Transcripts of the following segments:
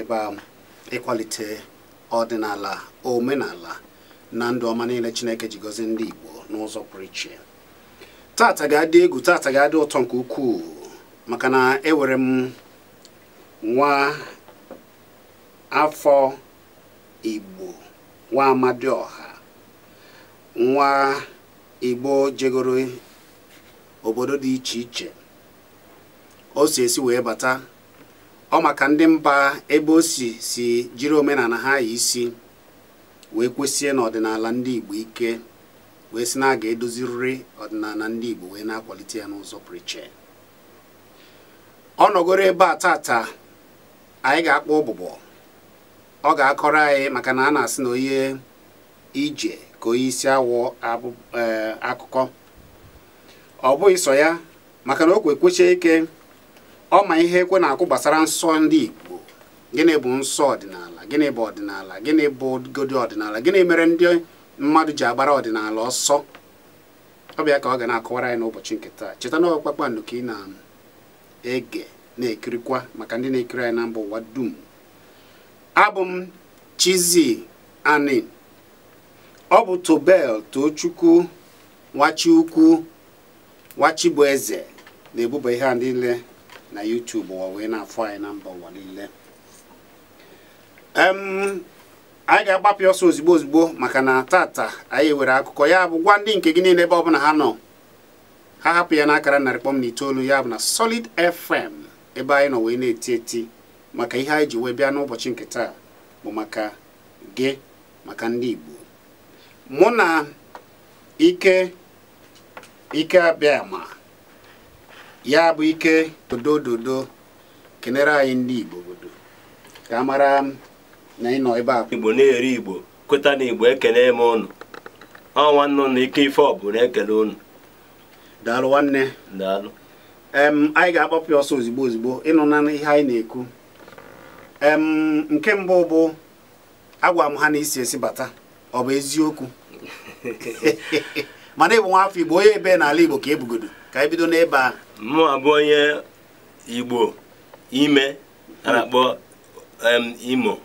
Ebe a ịkwalite ọdịnala, omenala na ndụ ọma niile Chineke ji gọzie ndị Igbo n'ụzọ pụrụ iche. Tata ga-adị egwu, tata ga-adị ụtọ nke ukwuu, maka na ewere m nwa afọ Igbo, nwa Amadioha, nwa Igbo jegoro obodo dị iche iche. O si esi wee bata ọ maka ndị mba ebe o si jiri omenala ha yi isi wee kwesie n'ọdịnala ndị Igbo ike, wee sị na a ga-edozirịrị ọdịnala ndị Igbo wee na-akwalite ya n'ụzọ pụrụ iche. Ọ nọgoro ebe a tata, anyị ga-akpọ ụbụbọ, ọ ga-akọrọ anyị maka na a na-asị na onye ije ka onye isi awọ akụkọ. Ọ bụghị sọ ya, maka na o kwechie ike, ọ ma ihe ekwe na-akụ gbasara nsọ ndị Igbo. Gịnị bụ nsọ ọdịnala? Gịnị bụ ọdịnala? Gịnị bụ godi ọdịnala? Gịnị mere ndị mmadụ ji agbara ọdịnala ọsọ? Ọ bụ ya ka ọ ga na-akọwara anyị n'ụbọchị nke taa. Cheta na Kpakpando ka ị na-ege na-ekirikwa, maka ndị na-ekiri anyị na mba ụwa dum. Abụ m Chizzy Ani, ọ bụ Tobel Tochukwu Nwachiukwu Nwachibueze na-ebuba ihe a niile na YouTube ụwa wee na-afọ anyị na mba ụwa niile. Anyị ga-agbapụ ọsọ ozigbo ozigbo maka na tata anyị were akụkọ ya bụ gwa ndị nke gị niile ebe ọbụla ha nọ, ha hapụ ya n'akara 100.9, ya bụ na Solid FM ebe anyị nọ wee na-eti eti, maka ihe anyị ji wee bịa n'ụbọchị nke taa bụ maka gị, maka ndị Igbo. Mụ na Ike Ike Abịama, ya bụ Ike dododo, kenere anyị ndị Igbo obodo ka a mara na ị nọ ebe a. Igbo na-eri Igbo, kweta na Igbo ekene m ụnụ. Ọ nwanne ụnụ Ike ife ọ bụ na-ekele ụnụ. Daalụ nwanne. Daalụ. Anyị ga-agbapụ ọsọ ozigbo ozigbo ịnụ na ihe anyị na-ekwu. Nke mbụ bụ agwa m ha na isi esi bata, ọ bụ eziokwu? Mana ịbụ nwa afọ Igbo, onye ebe n'ala Igbo ka ebugodo, ka anyị bido n'ebe a. Mụ abụ onye Igbo ime a na-akpọ Imo.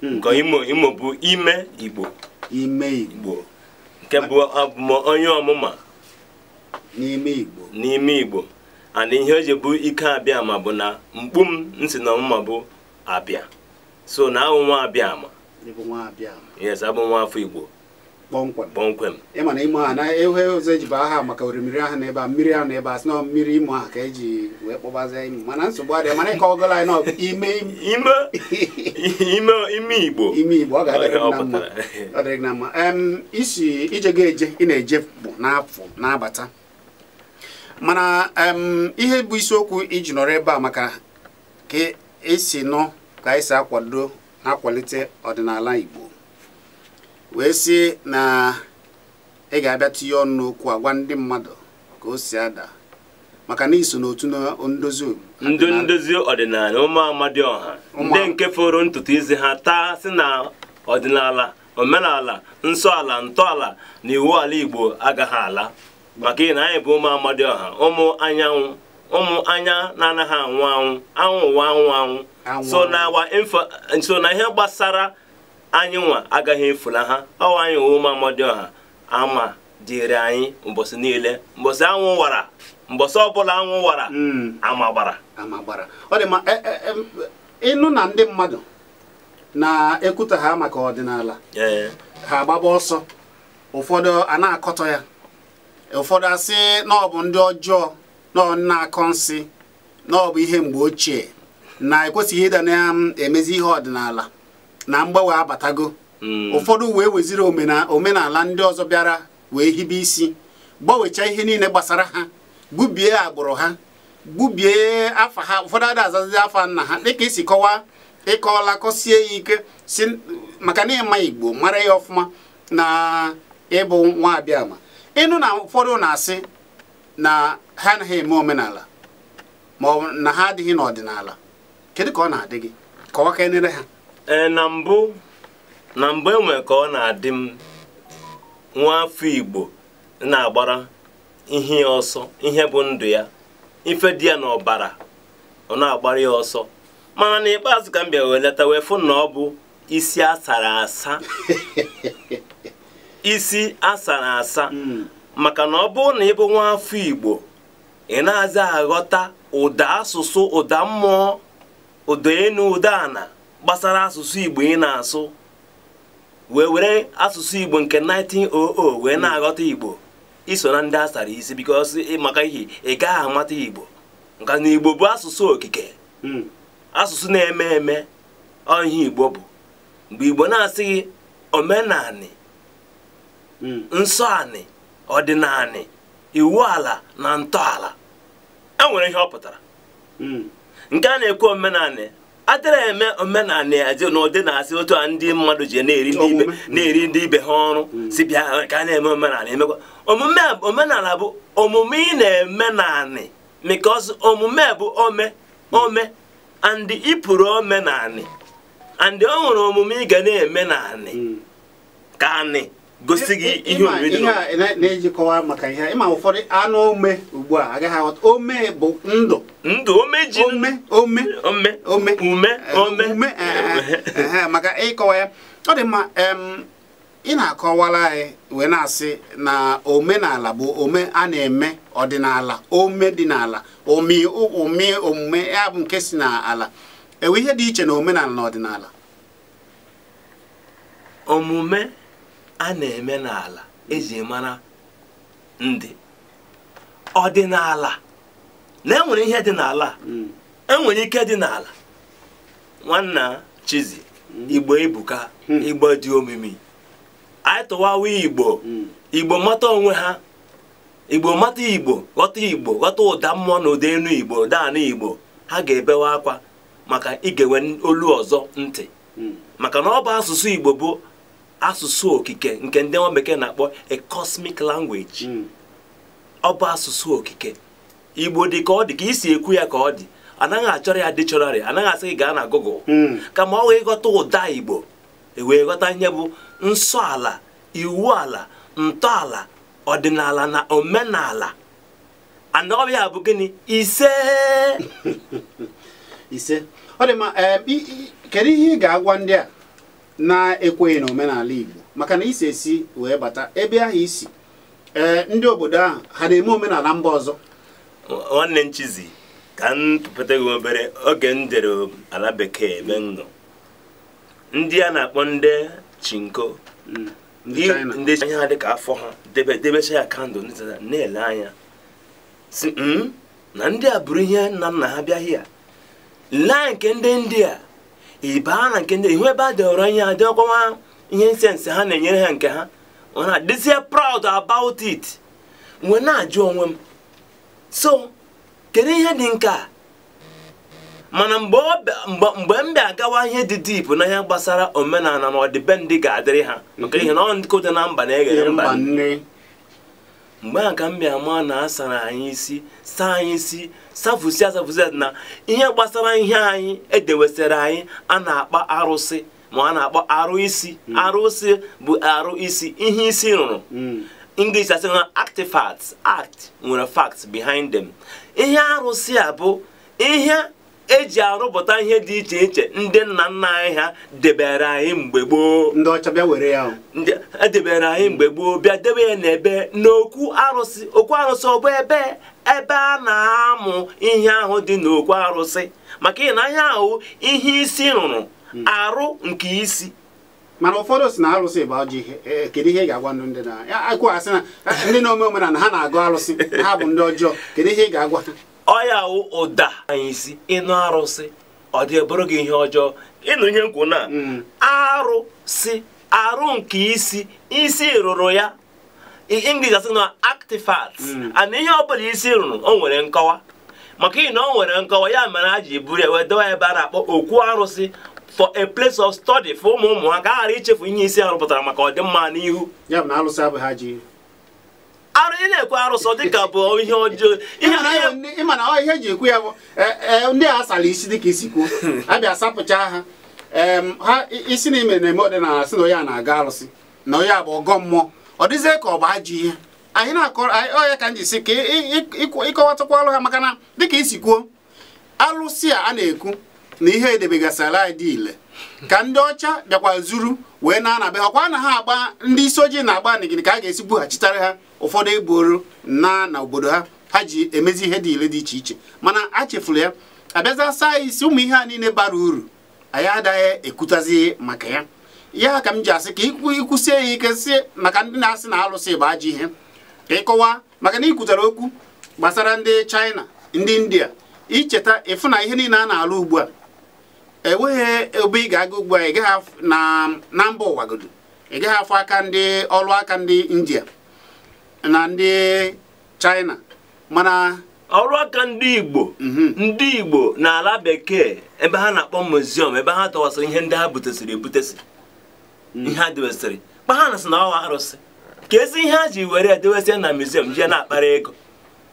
Nke Imo bụ ime Igbo. Ime Igbo. Nke bụ onye ọmụma n'ime Igbo. N'ime Igbo. And ihe o ji bụ Ike Abịama bụ na mkpu m nsi na ọmụma bụ Abịa. So na ahụ nwa Abịama. Ịbụ nwa Abịama. Yes, abụ nwa afọ Igbo. Kpọmkwem. Kpọmkwem. Ị ma na Imo a na ehe ụzọ eji bụ aha maka orimiri ahụ n'ebe a, mmiri ahụ n'ebe a, sị na mmiri Imo ahụ ka eji wee kpọbazie Imo. Mana nsogbu adịghị, mana ịkọ ọgọlọ anyị nọ ime ime ime ime Igbo. Ime Igbo, ọ ga-adịrị na mma. Ọ dịrị na mma. Isi ije ga eje, ị na-eje bụ n'afọ na-abata. Mana ihe bụ isiokwu iji nọrọ ebe a maka ka esi nọ ka anyị si akwado na-akwalite ọdịnala Igbo, wee sị na ị ga-abịa tinye ọnụ n'okwu agwa ndị mmadụ ka o si ada, maka na iso n'otu ndozi ndị ndozi ọdịnala ụmụ Amadioha, ndị nke fọrọ ntutu isi ha taa sị na ọdịnala, omenala, nsọ ala, ntọala na iwu ala Igbo agaghị ala, maka na anyị bụ ụmụ Amadioha, ụmụ anyanwụ, ụmụ anya na-anaghị anwụ anwụ, anwụ ụwa anwụ anwụ. So na ihe gbasara anyị nwa agaghị efula ha. Ọ anyị wụ ụmụ Amadioha, ama dịrị anyị mbọsị niile, mbọsị anwụ wara, mbọsị ọbụla anwụ wara, ama gbara. Ama gbara. Ọ dị mma. Ịnụ na ndị mmadụ na-ekwuta ha maka ọdịnala, ha agbaba ọsọ, ụfọdụ a na-akọtọ ya, ụfọdụ asị na ọ bụ ndị ọjọọ, na ọ na-akọ nsị, na ọ bụ ihe mgbe ochie, na ekwesịghị ịda na-emezi ihe ọdịnala, na mgbanwe abatago. Ụfọdụ wee weziri omenala ndị ọzọ bịara wee hibe isi, gbanwechaa ihe niile gbasara ha, gbubie agbụrụ ha, gbubie afa ha, ụfọdụ ada azazi afa nna ha, dịka isi kọwaa, ịkọọla kọsie ya ike si maka na ịma Igbo mara ya ọfụma na ịbụ nwa Abịama. Ịnụ na ụfọdụ na-asị na ha anaghị eme omenala ma ọ bụ na ha adịghị n'ọdịnala, kedu ka ọ na-adị gị? Kọwa ka enere ha. Na mbụ enwe ka ọ na-adị m nwa afọ Igbo na-agbara ihe ọsọ, ihe bụ ndụ ya, ife dị ya n'ọbara, ọ na-agbara ya ọsọ. Mana n'ikpeazụ ka m bịa wee leta wee fụ na ọ bụ isi asara asa. Isi asara asa. Maka na ọ bụrụ na ị bụ nwa afọ Igbo, ị na-aza aghọta ụda asụsụ, ụda mmụọ, ụda enu, ụda ana gbasara asụsụ Igbo ị na-asụ, wee were asụsụ Igbo nke 1900 wee na-aghọta Igbo, iso na ndị asara isi, because maka ihe ị gaghị amata Igbo. Nka na Igbo bụ asụsụ okike, asụsụ na-eme eme. Ọ ihe Igbo bụ. Mgbe Igbo na-asịghị omenanị, nsọ anị, ọdịnanị, iwu ala na ntọala, e nwere ihe ọ pụtara. Nke a na-ekwu omenanị, adịrị eme omenanị n'ụdị na-asị otu a ndị mmadụ ji na-eri ndị ibe ha ọrụ, si bịa ka a na-eme omenanị. Emekwa omume. Omenala bụ omume ị na-eme naanị, because omume bụ ome ome and ịpụrụ omenanị, and o nwere omume ị ga na-eme naanị ka anị gosi gị ihe omume dị. Ihe a na-ejikọwa maka ihe ịma ụfọdụ anụ ome ugbu a agaghị aghọta. Ome bụ ndụ. Ndụ, ome ji. Ome, ome. Ome. Ome. Ume, ome. Ume. Maka ịkọwa ya, ọ dị mma. Ị na-akọwara anyị wee na-asị na omenala bụ ome a na-eme, ọdịnala, ome dị n'ala, omi omi omume ya bụ nke si n'ala. Ewe ihe dị iche na omenala na ọdịnala? Omume a na-eme n'ala eji mara ndị ọdịnala, na enwere ihe dị n'ala, enwere ike dị n'ala. Nwanna Chizi, Igbo ebuka, Igbo dị omimi. Anyị tụwawa Igbo, Igbo mata onwe ha, Igbo mata Igbo, ghọta Igbo, ghọta ụda mmụọ na ụda enu Igbo, ụda anụ Igbo, ha ga-ebewe akwa maka igewe olu ọzọ ntị. Maka na ọ bụ asụsụ Igbo bụ asụsụ okike nke ndị nwa bekee na-akpọ a cosmic language. Ọ bụ asụsụ okike. Igbo dị ka ọ dị, ka isi ekwu ya ka ọ dị. Anaghị achọrọ ya dictionary, anaghị asị gị gaa na Google. Kama ọ wee ghọta ụda Igbo, wee ghọta ihe bụ nsọ ala, iwu ala, ntọala, ọdịnala na omenala. And ọ ya bụ gịnị? Ise. Ise. Ọ dị mma. Kedu ihe ị ga-agwa ndị a na-ekweghị n'omenala Igbo? Maka na isi esi wee bata ebe ahụ isi, ndị obodo ahụ ha na-eme omenala mba ọzọ? Nwanne m Chizi, ka m tụpụta gị obere. Oge m jere ala bekee ebe m nọ, ndị a na-akpọ ndị chinko, ndị anya ha dịka afọ ha debecha ya kandụl na-ele anya, si na ndị a bụrụ ihe nna nna ha bịa hịa. Lee nke ndị ndị a ịbaa na nke ndị ihu ebe a dọrọ ihe adịọkwa ihe nsensi ha na-enyere ha nke ha, ọ na-adịzie proud about it. Mgbe na-ajụ onwe m, so kedu ihe dị nke a? Mana mgbe m bịa agawa ihe dị deep na ihe gbasara omenala na ọdịbendị ga-adịrị ha, maka ihe na ọ nkụ dị na mba na-eghere mba nne. Mgbe a ka m bịa maa na a sara anyị isi, saa anyị isi, safusi asafusi na ihe gbasara ihe anyị edewesịrị anyị a na-akpọ arụsị, ma a na-akpọ arụ isi. Arụsị bụ arụ isi, ihe isi rụrụ. English asị na artifacts, act nwere facts behind them. Ihe arụsị a bụ ihe eji arụpụta ihe dị iche iche ndị nna nna anyị ha debere anyị mgbe gboo. Ndị ọcha bịa were ya. Ndị edebere anyị mgbe gboo bịa debe ya n'ebe n'okwu arụsị. Okwu arụsị ọ bụ ebe a na-amụ ihe ahụ dị n'okwu arụsị, maka ị na ihe ahụ ihe isi rụrụ, arụ nke isi. Mana ụfọdụ si na arụsị bụ ajọ ihe. Kedu ihe ị ga-agwa ndị na akwu asị na ndị na-ome omenala ha na-agụ arụsị, ha bụ ndị ọjọọ? Kedu ihe ị ga-agwa ha? Ọ ya wụ ụda anyị isi. Ịnụ arụsị ọ dị ebụrụ gị ihe ọjọọ. Ịnụ ihe nkwu na arụsị, arụ nke isi, isi rụrụ ya. English asị na artifacts, and ihe ọbụla isi rụrụ o nwere nkọwa. Maka ị na o nwere nkọwa, ya mere a ji buru ya wee dewe ebe a na-akpọ okwu arụsị for a place of study for ụmụ ụmụ ha ka a ghara ichefu ihe isi arụpụtara maka ọdịmma n'ihu. Ya bụ na arụsị abụghị ajọ ihe. Arụ ị na-ekwu arụsị dịka bụ ihe ọjọọ. Ịma na ihe eji ekwu ya bụ ndị a asara isi dịka isi kwuo, abịa asapụcha ha ha isi n'ime na-eme ọdịnala, sị na onye a na-aga arụsị, na onye a bụ ọgọ mmụọ, ọ dịzie ka ọ bụ ajọ ihe. Anyị na-akọrọ ọ ya ka m ji si ka ịkọwatakwalụ ha, maka na dịka isi kwuo, alụsị a na-ekwu Na ihe edebegasịala anyị dị ile ka ndị ọcha bịakwa zuru wee na-anabe ha kwa na ha agba ndị isi ojii na-agba nigiri ka a ga-esi bughachitara ha ụfọdụ egboro na na obodo ha ha ji emezi ihe dị ile dị iche iche mana a chefuru ya abịaza saa isi ụmụ ihe a niile bara uru anyị adaghị ekwutazi maka ya ya ka m ji asị ka ikwusie ya ike si maka ndị na-asị na alụsị bụ ajọ ihe ka ịkọwa maka na ikwutara okwu gbasara ndị China ndị India icheta ịfụ na ihe niile a na-alụ ugbu a enweghị ebe ị ga-aga ugbu a ị gaghị na mba ụwa godu ị gaghị afụ aka ndị ọrụ aka ndị India na ndị China mana ọrụ aka ndị Igbo ndị Igbo n'ala bekee ebe ha na-akpọ museum ebe ha tọwasịrị ihe ndị ha butesịrị ebutesị ihe ha dewesịrị kpa ha na sị na ọwa arụsị ka ezi ihe ha ji were edewesị na museum ji na-akpara ego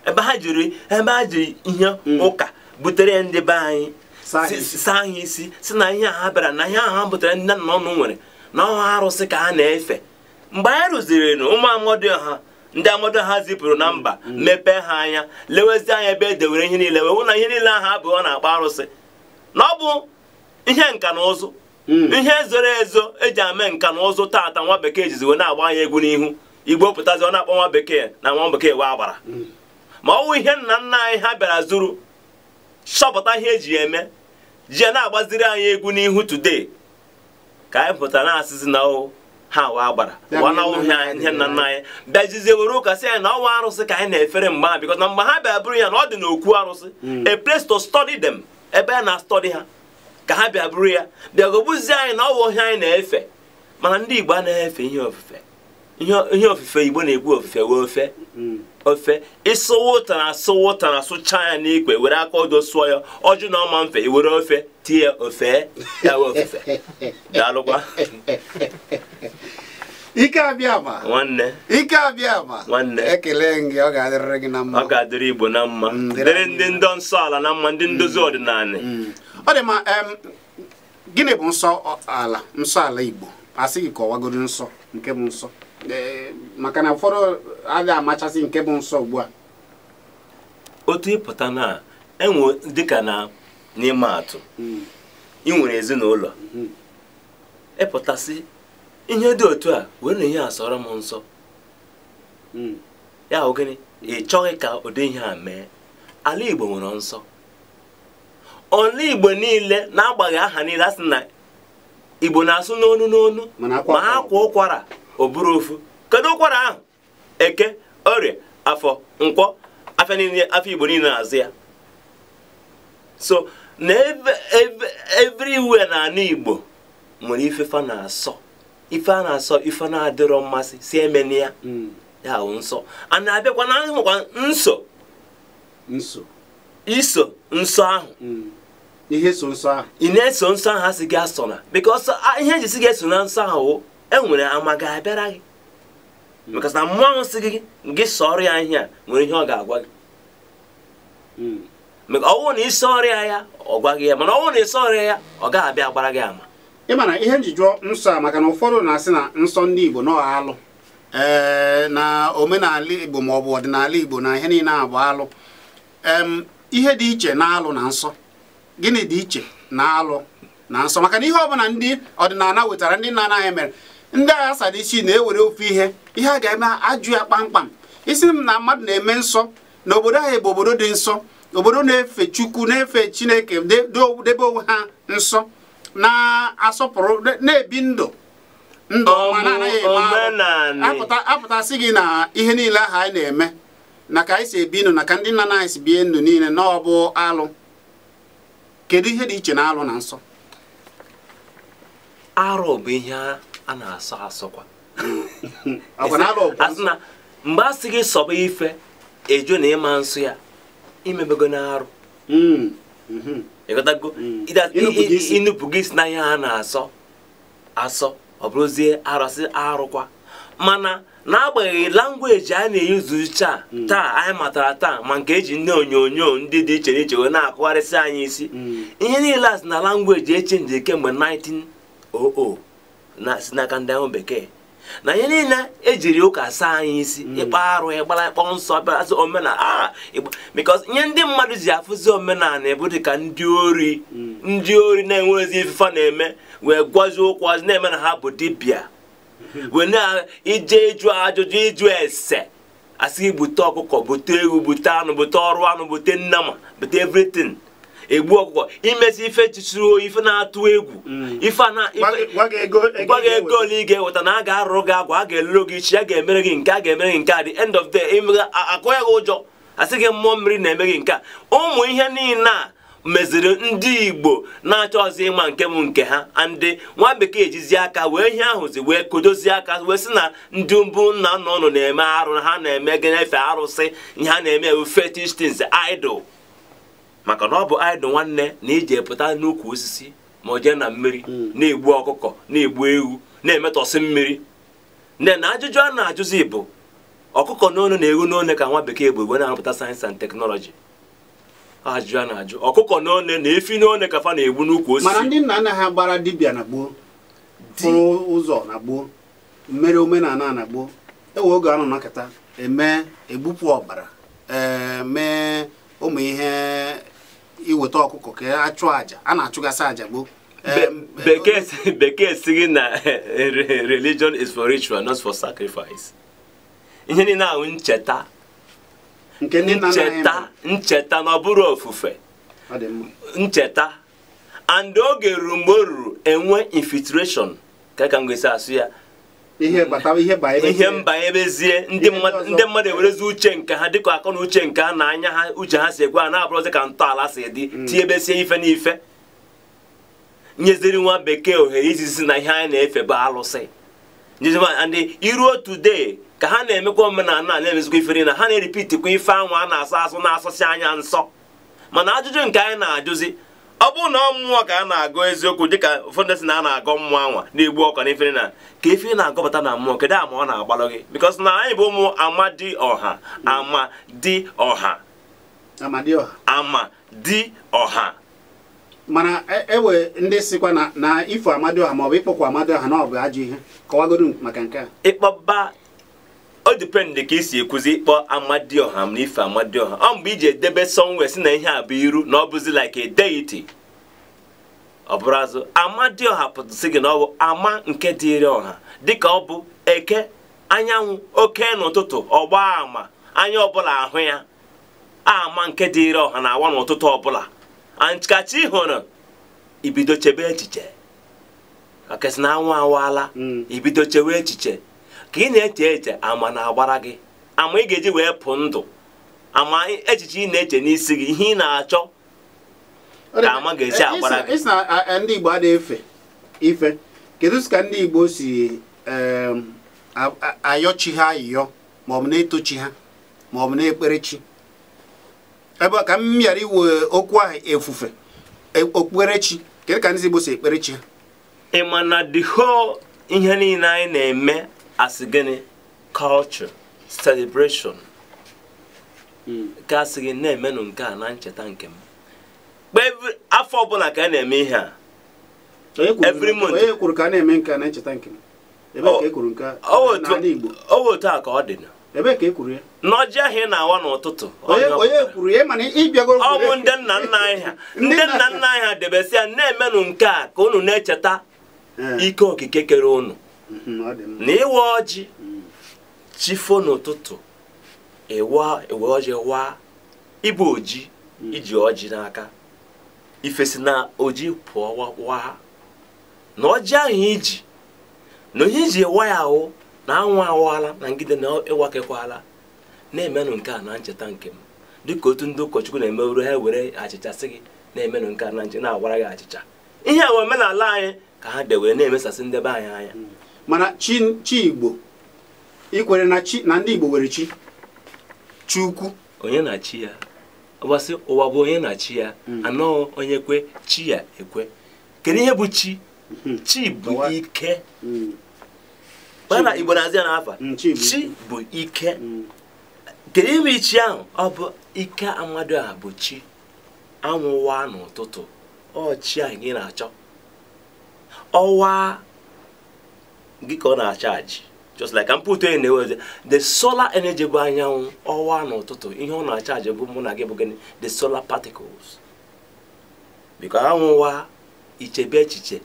ebe ha jiri ebe ha ji ihe ụka butere ndị be anyị saa ha isi si na ihe ha bịara na ihe ahụ ha butere ndị nna ọnụ nwere na ọwa arụsị ka ha na-efe mgbe anyị rụziri na ụmụ amadioha ndị amadioha zipụrụ na mba mepee ha anya lewezi anya ebe e dewere ihe niile wee hụ na ihe niile ahụ abụghị ọ na-akpọ arụsị na ọ bụ ihe nka na ụzụ ihe zoro ezo eji ame nka na ụzụ taata nwa bekee jizi wee na-agba anya egwu n'ihu Igbo pụtazi ọ na-akpọ nwa bekee na nwa bekee wee agbara ma ọ bụ ihe nna nna anyị ha bịara zuru chọpụta ihe eji eme ji na-agbaziri anyị egwu n'ihu today ka anyị pụtara na-asịzi na ha wa agbara ihe nna nna anyị bịajizie were ụka sị anyị na ọwa arụsị ka anyị na-efere mgbe ha bikọta na mgbe ha bịa bụrụ ya na ọ dị n'okwu arụsị a place to study them ebe a na-study ha ka ha bịa bụrụ ya bịa gọbụzie anyị na ọwa ihe anyị na-efe mana ndị Igbo anaghị efe ihe ofufe ihe ofufe Igbo na-ekwu ofufe wee ofe ofe ịsụwa ụtara asụwa ụtara sụchaa ya n'ikwe were aka odo sụọ ya ọjụ na ọma mfe iwere ofe tie ofe ya wee ofufe daalụkwa. Ike abịa nwanne ike abịa nwanne ekele gị ọ ga-adịrịrị gị na mma ọ ga-adịrị Igbo na mma dịrị ndị ndọ nsọ ala na mma ndị ndozi ọdịnala. Ọ dị mma. Gịnị bụ nsọ ala nsọ ala Igbo asị gị kọwagoro nsọ nke bụ nsọ maka na ụfọdụ adịghị amachasị nke bụ nsọ ugbu a. Otu ịpụta na enwe dịka na n'ịma atụ ị nwere ezinụlọ ịpụtasị ihe dị otu a were na ihe a sọrọ m nsọ ya hụ gịnị ị chọghị ka ụdị ihe a mee. Ala Igbo nwere nsọ ala Igbo niile na-agbaghị aha niile a sị na Igbo na-asụ n'onu n'onu ma ha kwa ụkwara ọ bụrụ ofu. Kedu ụkwara ahụ? Eke, orie, afọ, nkwọ, afọ niile afọ Igbo niile na-azụ ya. So na everywhere na ala Igbo nwere ife fa na-asọ ife a na-asọ ife na-adịrọ mmasị si emeni ya ya wụ nsọ. A na-abịakwa na ahụkwa nso nso iso nsọ ahụ ihe so nsọ ahụ ị na-eso nsọ ahụ asị gị asọ na because ihe eji si gị eso na nsọ ahụ enwere ama ga-abịara gị maka na mmụọ ahụ sị gị gị sọrọ ya ihe a nwere ihe ọ ga-agwa gị maka ọ bụrụ na ị sọrọ ya ọ gwa gị ya mana ọ bụrụ na ị sọrọ ya ọ ga-abịa agbara gị ama. Ị mana ihe nji jụọ nsọ a maka na ụfọdụ na-asị na nsọ ndị Igbo nọ alụ na omenala Igbo ma ọ bụ ọdịnala Igbo na ihe niile abụ alụ. Ihe dị iche na alụ na nsọ, gịnị dị iche na alụ na nsọ? Maka na ihe ọbụla ndị ọdịnala wetara ndị nna anyị mere ndị agha sada isi na-ewere ofu ihe ihe a ga-eme ajụ ya kpamkpam. Isi m na mmadụ na-eme nsọ na obodo ahụ bụ obodo dị nsọ, obodo na-efe Chukwu na-efe Chineke debe onwe ha nsọ na-asọpụrụ na-ebi ndụ ndụ ọma na-anaghị eme apụtasị gị na ihe niile ahụ anyị na-eme na ka anyị si ebi ndụ na ka ndị nna anyị si bie ndụ niile na ọ bụ alụ. Kedu ihe dị iche na alụ na nsọ? Arụ bụ ihe a na-asọ asọkwa mgbe a sị gị sọba ife eju na ịma nsọ ya imebego na arụ ịghọtago ịnụpụ gị isi na ihe a na-asọ asọ ọ bụrụzie arụsị arụkwa. Mana n'agbanyeghị langweji a na-eyuzu taa anyị matara taa ma nke eji ndị onyonyo ndị dị iche n'iche wee na-akụgharịsị anyị isi ihe niile a sị na langweji echenji kemgbe 1900 na si n'aka ndị ahụ bekee. Na ihe niile ejiri ụka saa anyị isi, ịkpa arụ, ịgbara ịkpọ nsọ, bịara omenala, because ihe ndị mmadụ ji afụzi omenala bụ dịka ndị ori, ndị ori na-enwezi ifefa na-eme, wee gwazie ụkwụ na-eme na ha bụ dibịa, wee na-ije ịjụ ajụjụ, ịjụ ese, asị gị bute ọkụkọ, bute ewu, bute anụ, bute ọrụ anụ, bute nnama, bute everything, egbu ọkụkọ, imesi ife chisiri oyi, ife na-atụ egwu, ife gwa gị ego ole ị ga-eweta, na a ga-arụrụ gị agwa, a ga-eluru gị ichi, a ga-emere gị nke, a ga-emere gị nke a. The end of the day akụ ya gị ụjọ, asị gị mmụọ mmiri na-eme gị nke a. Ụmụ ihe niile a meziri ndị Igbo na-achọ ọzọ ịma nke bụ nke ha. Ndị nwa bekee ejizi aka wee ihe ahụzi wee kodozie aka wee sị na ndị mbụ nna nna ụnụ na-eme arụ, ha na-eme gị-efe arụsị, ihe ha na-eme ewu fetish things, idol. Maka na ọ bụ idol nwanne na iji pụta n'ukwu osisi ma ọ jee na mmiri na-egbu ọkụkọ, na-egbu ewu, na-emetọsị mmiri. Nne na ajụjụ a na-ajụzi bụ ọkụkọ n'onu na ewu n'one ka nwa bekee bụ egbe na-arụpụta sayensị and teknọlọji. Ajụjụ a na-ajụ ọkụkọ n'one na efi n'one ka fa na-egbu n'ukwu osisi. Mana ndị nna nna ha gbara dibịa na gboo, fụrụ ụzọ na gboo, mmere omenala na gboo, ewe oge anọ nakọta eme egbupụ ọbara, mee ụmụ ihe iweta ọkụkọ ka a chụọ àjà, a na-achụgasị àjà gboo. Bekee sịghị na religion is for ritual, not for sacrifice. Ihe niile ahụ ncheta, ncheta, ncheta na ọ bụrụ ofufe, ncheta. And oge ruru mgbe o ruru enwe infiltration, ka ka m ga-esi asụ ya, ihe mbanyebezie ndị mmadụ ewerezi uche nke ha dịka akọ na uche nke ha na anya ha, uche ha si egwe ha na-abụrụzi ka ntọala si dị, tinyebesie ife n'ife, nyeziri nwa bekee ohere izizi na ihe anyị na-efe bụ alụsị. Ndị iruo today ka ha na-emekwa omenala na-emezikwa ife niile, ha na-eripitikwa ife anwa a na-asụ asụ na-asụsị anya nsọ. Mana ajụjụ nke anyị na-ajụzi, ọ bụrụ na mmụọ ka a na-agụ eziokwu dịka ụfọdụ si na a na-agọ mmụọ anwa na-egbu ọkọ na ife na ka ife na-agọpụta na mmụọ, kedu ama ọ na-agbalụ gị? Because na anyị bụ ụmụ amadi ọha, amadi ọha, amadi ọha. Mana ewe ndị sikwa na ifo amadioha maọbụ ịkpọkwa amadioha na ọ bụ ajọ ihe, kọwagodu maka nke a. Ịkpọba o depend ka isi ekwuzi ịkpọ amadioha na ife amadioha. Ọ mgbe iji edebe somewhere si na ihe a bụ iru na ọ bụzi like a deity. Ọ bụrụ azụ amadioha pụtasị gị na ọ bụ ama nke dịrị ọha, dịka ọ bụ eke anyanwụ oke n'ụtụtụ ọgba ama anya ọbụla ahụ ya, ama nke dịrị ọha na-awa n'ụtụtụ ọbụla. Kachi hụrụ ibido chebe echiche, akasị na anwụ awaala, ibido chewe echiche ka ị na-eche eche, ama na-agbara gị ama ị ga-eji wee pụ ndụ, ama echiche ị na-eche n'isi gị, ihe ị na-achọ ka ama ga-esi agbara gị. Isi na ndị Igbo adịghị efe ife, kedu ka ndị Igbo si ayọchi ha ayịyọ maọbụ na-etochi ha maọbụ na-ekpere chi? Ebe ka m ghara iwe okwu ahụ efufe okpukperechi, kedu ka ndị Igbo si ekpere chi ha? Ị ma na the whole ihe niile anyị na-eme asị gịnị? Culture, celebration. Ka asị gị na-emenụ nke a na ncheta nke m. Afọ ọbụla ka a na-eme ihe a. Every month. Onye kwuru ka a na-eme nke a na ncheta nke m? Ebe ka e kwuru nke a n'ala Igbo? Ọ bụ otu a ka ọ dị. Ebe ka e kwuru ya? N'ọjị ahụ ị na-awa n'ụtụtụ. Onye kwuru ya? Mana ịbịagoro ọ bụ ndị nna nna anyị ha. Ndị nna nna anyị ha debesi ya na-emenụ nke a ka unu na-echeta ike okike kere unu. Na ịwa ọjị chifo n'ụtụtụ, ịwa ọjị waa, ịbụ oji iji ọjị n'aka, ifesi na oji pụọ waa. Na ọjị ahụ iji na onye iji wa ya ahụ na anwụ awaala na ngide na ịwakekwala, na-emenụ nke a na ncheta nke m. Dịka otu ndị ụkọchukwu na-emewuru ha were achịcha sị gị na-emenụ nke a na nche na-agwara gị achịcha. Ihe a omenala anyị ka ha dewere na-emesasị ndebe anyị anya. Mana chi Igbo, ikwere na chi na ndị Igbo nwere chi chi ukwu, onye na-achị ya ọgbasị ụwa bụ onye na-achị ya, anọghị onye kwe chi ya ekwe. Kedu ihe bụ chi? Chi bụ ike. Mana Igbo na-azị ya n'afa chi bụ ike. Kedu ihe chi ahụ? Ọ bụ ike amadioha bụ chi. Anwụwa n'ụtụtụ, ọ chi ahụ gị na-achọ, ọwa gị ka ọ na-achaji. Just like I'm putting in the the solar energy bụ anyanwụ ọwa n'ụtụtụ, ihe ọ na-achaji bụ mụ na gị bụ gịnị? The solar particles. Because anwụwa ichebe echiche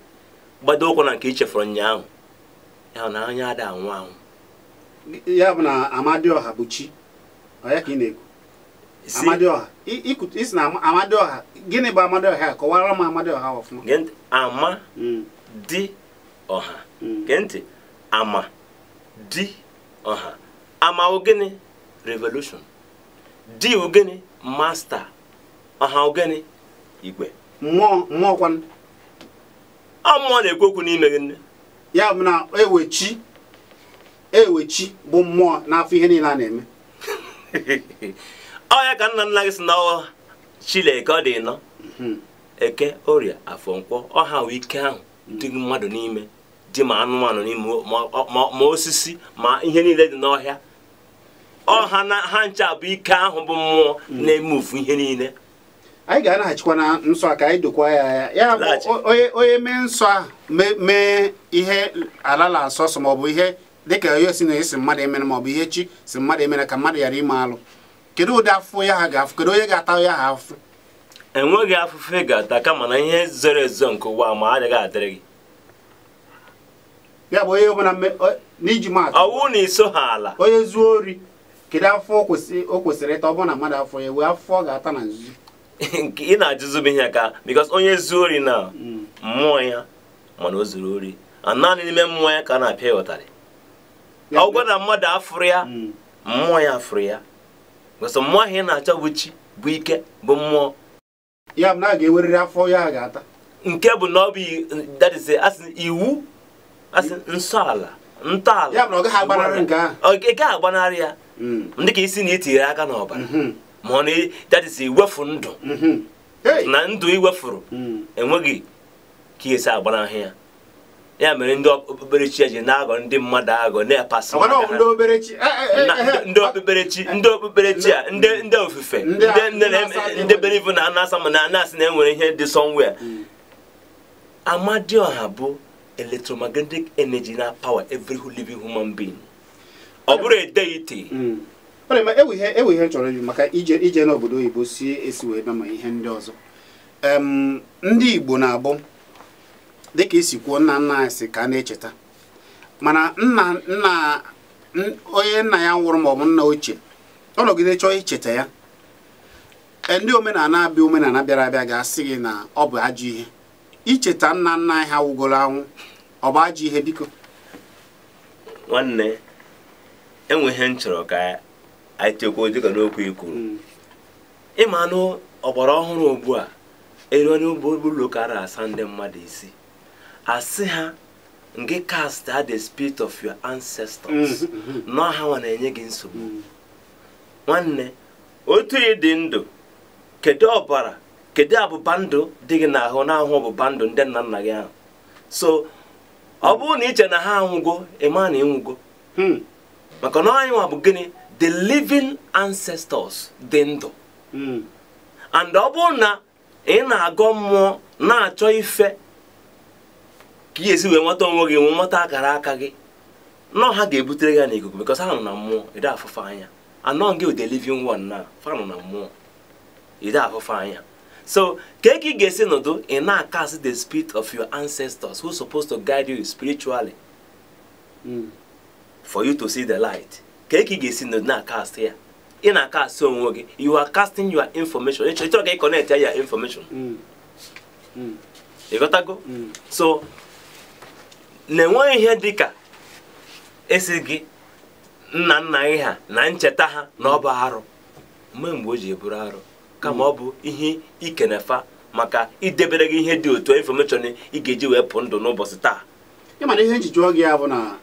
gbado ụkwụ na nke ichefuru ụnyaahụ, ya na anya ada anwụ anwụ. Ya bụ na Amadioha bụ chi, ọ ya ka ị na-ekwu? Amadioha, isi na Amadioha, gịnị bụ Amadioha? Kọwara m Amadioha ọfụma. Ama di ọha. Gee ntị, ama di ọha. Ama wụ gịnị? Revolution. Di wụ gịnị? Master. Ọha wụ gịnị? Igwe. Mmụọ, mmụọ kwanụ? Ọ mmụọ na-ekwu okwu n'ime gị nne. Ya bụ na ewechi, ewechi bụ mmụọ n'afọ ihe niile a na-eme. Ọ ya ka nna nna gị si na ọ Chineke ọ dị nọ. Eke, Orie, Afọ, Nkwọ, ọha wụ ike ahụ dị mmadụ n'ime, dị ma anụmanụ n'ime, ma osisi, ma ihe niile dị n'ọhịa. Ọha na ha ncha bụ ike ahụ bụ mmụọ na-emufu ihe niile. Anyị ga-anaghachikwa na nsọ a ka anyị dokwa ya. Ya bụ onye mee nsọ ahụ, mee ihe ala la asọ sọ, maọbụ ihe dịka onye si na esi mmadụ emere, maọbụ ihe chi si mmadụ emere ka mmadụ ghara ime alụ. Kedu ụdị afụfụ ya ha ga-afụ? Kedu onye ga-ata ya ha afụfụ? Enweghị afụfụ ị ga-ata, kama na ihe zoro ezo nke ụwa ma adịghị adịrị gị. Ya bụ onye ọbụla n'iji maatụ, ọ bụrụ na iso ha ala, onye zuo ori, kedu afọ o kwesịrị ịta? Ọ bụrụ na mmadụ afọ ya wee afụfụ ọ ga-ata na nzuzo. Nke ị na-ajụzụ m ihe ka because onye zuo ori na mmụọ ya, mana o zuru ori, naanị n'ime mmụọ ya ka a na-apịa ya ụtarị. Ọ gwara na mmadụ afụrụ ya, mmụọ ya afụrụ ya. Because mmụọ ahụ ị na-achọ bụ chi, bụ ike, bụ mmụọ. Ya bụ na a ga-ewerịrị afọ ya ga-ata. Nke bụ na ọ bụ that is asị iwu, asị nsọ ala, ntọala. Ya bụ na ọ gaghị agbanarị nke ahụ. Ọ gaghị agbanarị ya. Ndị ka isi na itinyere aka n'ọbara. Ma ọ na that is iwefu ndụ. Na ndụ iwefuru enweghị ka esi agbanahụ ya. Ya mere ndị okpukperechi ji na-aghọ ndị mmadụ aghọ, na-epasị ndị okpukperechi, ndị okpukperechi a, ndị ofufe, ndị believe na anasa ma na anasị na enwere ihe dị somewhere. Amadioha bụ electromagnetic energy na power every living human being. Ọ bụrụ a deity. Ewe ihe chọrọ ịjụ maka ije n'obodo oyibo si esi wee bịa ma ihe ndị ọzọ. Ndị Igbo na-abụ dịka isi kwuo, nna nna anyị si ka a na-echeta, mana nna onye nna ya nwụrụ maọbụ nna ochie, ọ nọgide chọọ icheta ya, ndị omenala abịa omenala bịara abịa ga-asị gị na ọ bụ ajọ ihe icheta nna nna anyị ha wugoro anwụ, ọ bụ ajọ ihe. Biko nwanne, enwe ihe m chọrọ ka anyị chekwuo dịka n'okwu i kwuru. Ịma anụ ọgbara ọhụrụ ugbu a eruo n'ụgbọ ụlọ ụka asa ndị mmadụ isi, asị ha nke cast the spirit of your ancestors, nọ ha nwa na-enye gị nsogbu. Nwanne, otu ị dị ndụ, kedu ọbara, kedu abụba ndụ dị gị n'ahụ na-ahụ ọbụba ndụ ndị nna nna gị ahụ? So ọ bụrụ na iche na ha anwụgo, ịma na ịnwụgo. Maka na anyị nwa bụ gịnị? The living ancestors dị ndụ. And ọ bụrụ na ị na-agọ mmụọ na-achọ ife ka ị esi wee nweta onwe gị, nwee nweta akara aka gị, nọ ha ga-ebutere gị n'ikuku, because ha nọ na mmụọ, ịda afụfe anya. Anọ gị the living one na fa nọ na mmụọ, ịda afụfe anya. So ka ị ga-esi nọdụ ị na-akasị the spirit of your ancestors who supposed to guide you spiritually for you to see the light. Ka ị ga-esi nọdụ na-akasị ya, ị na-akasị onwe gị, you are casting your information. Ị chọrọ ka ị connect your information. Ị ghọtago? So na-enweghị ihe dịka esi gị nna nna gị ha na ncheta ha na ọ bụ arụ, mgbe o ji eburu arụ, kama ọ bụ ihe ikenefa maka idebere gị ihe dị otu information ị ga-eji wee pụ ndụ n'ụbọchị taa. Ịma na ihe nji jụọ gị ya bụ na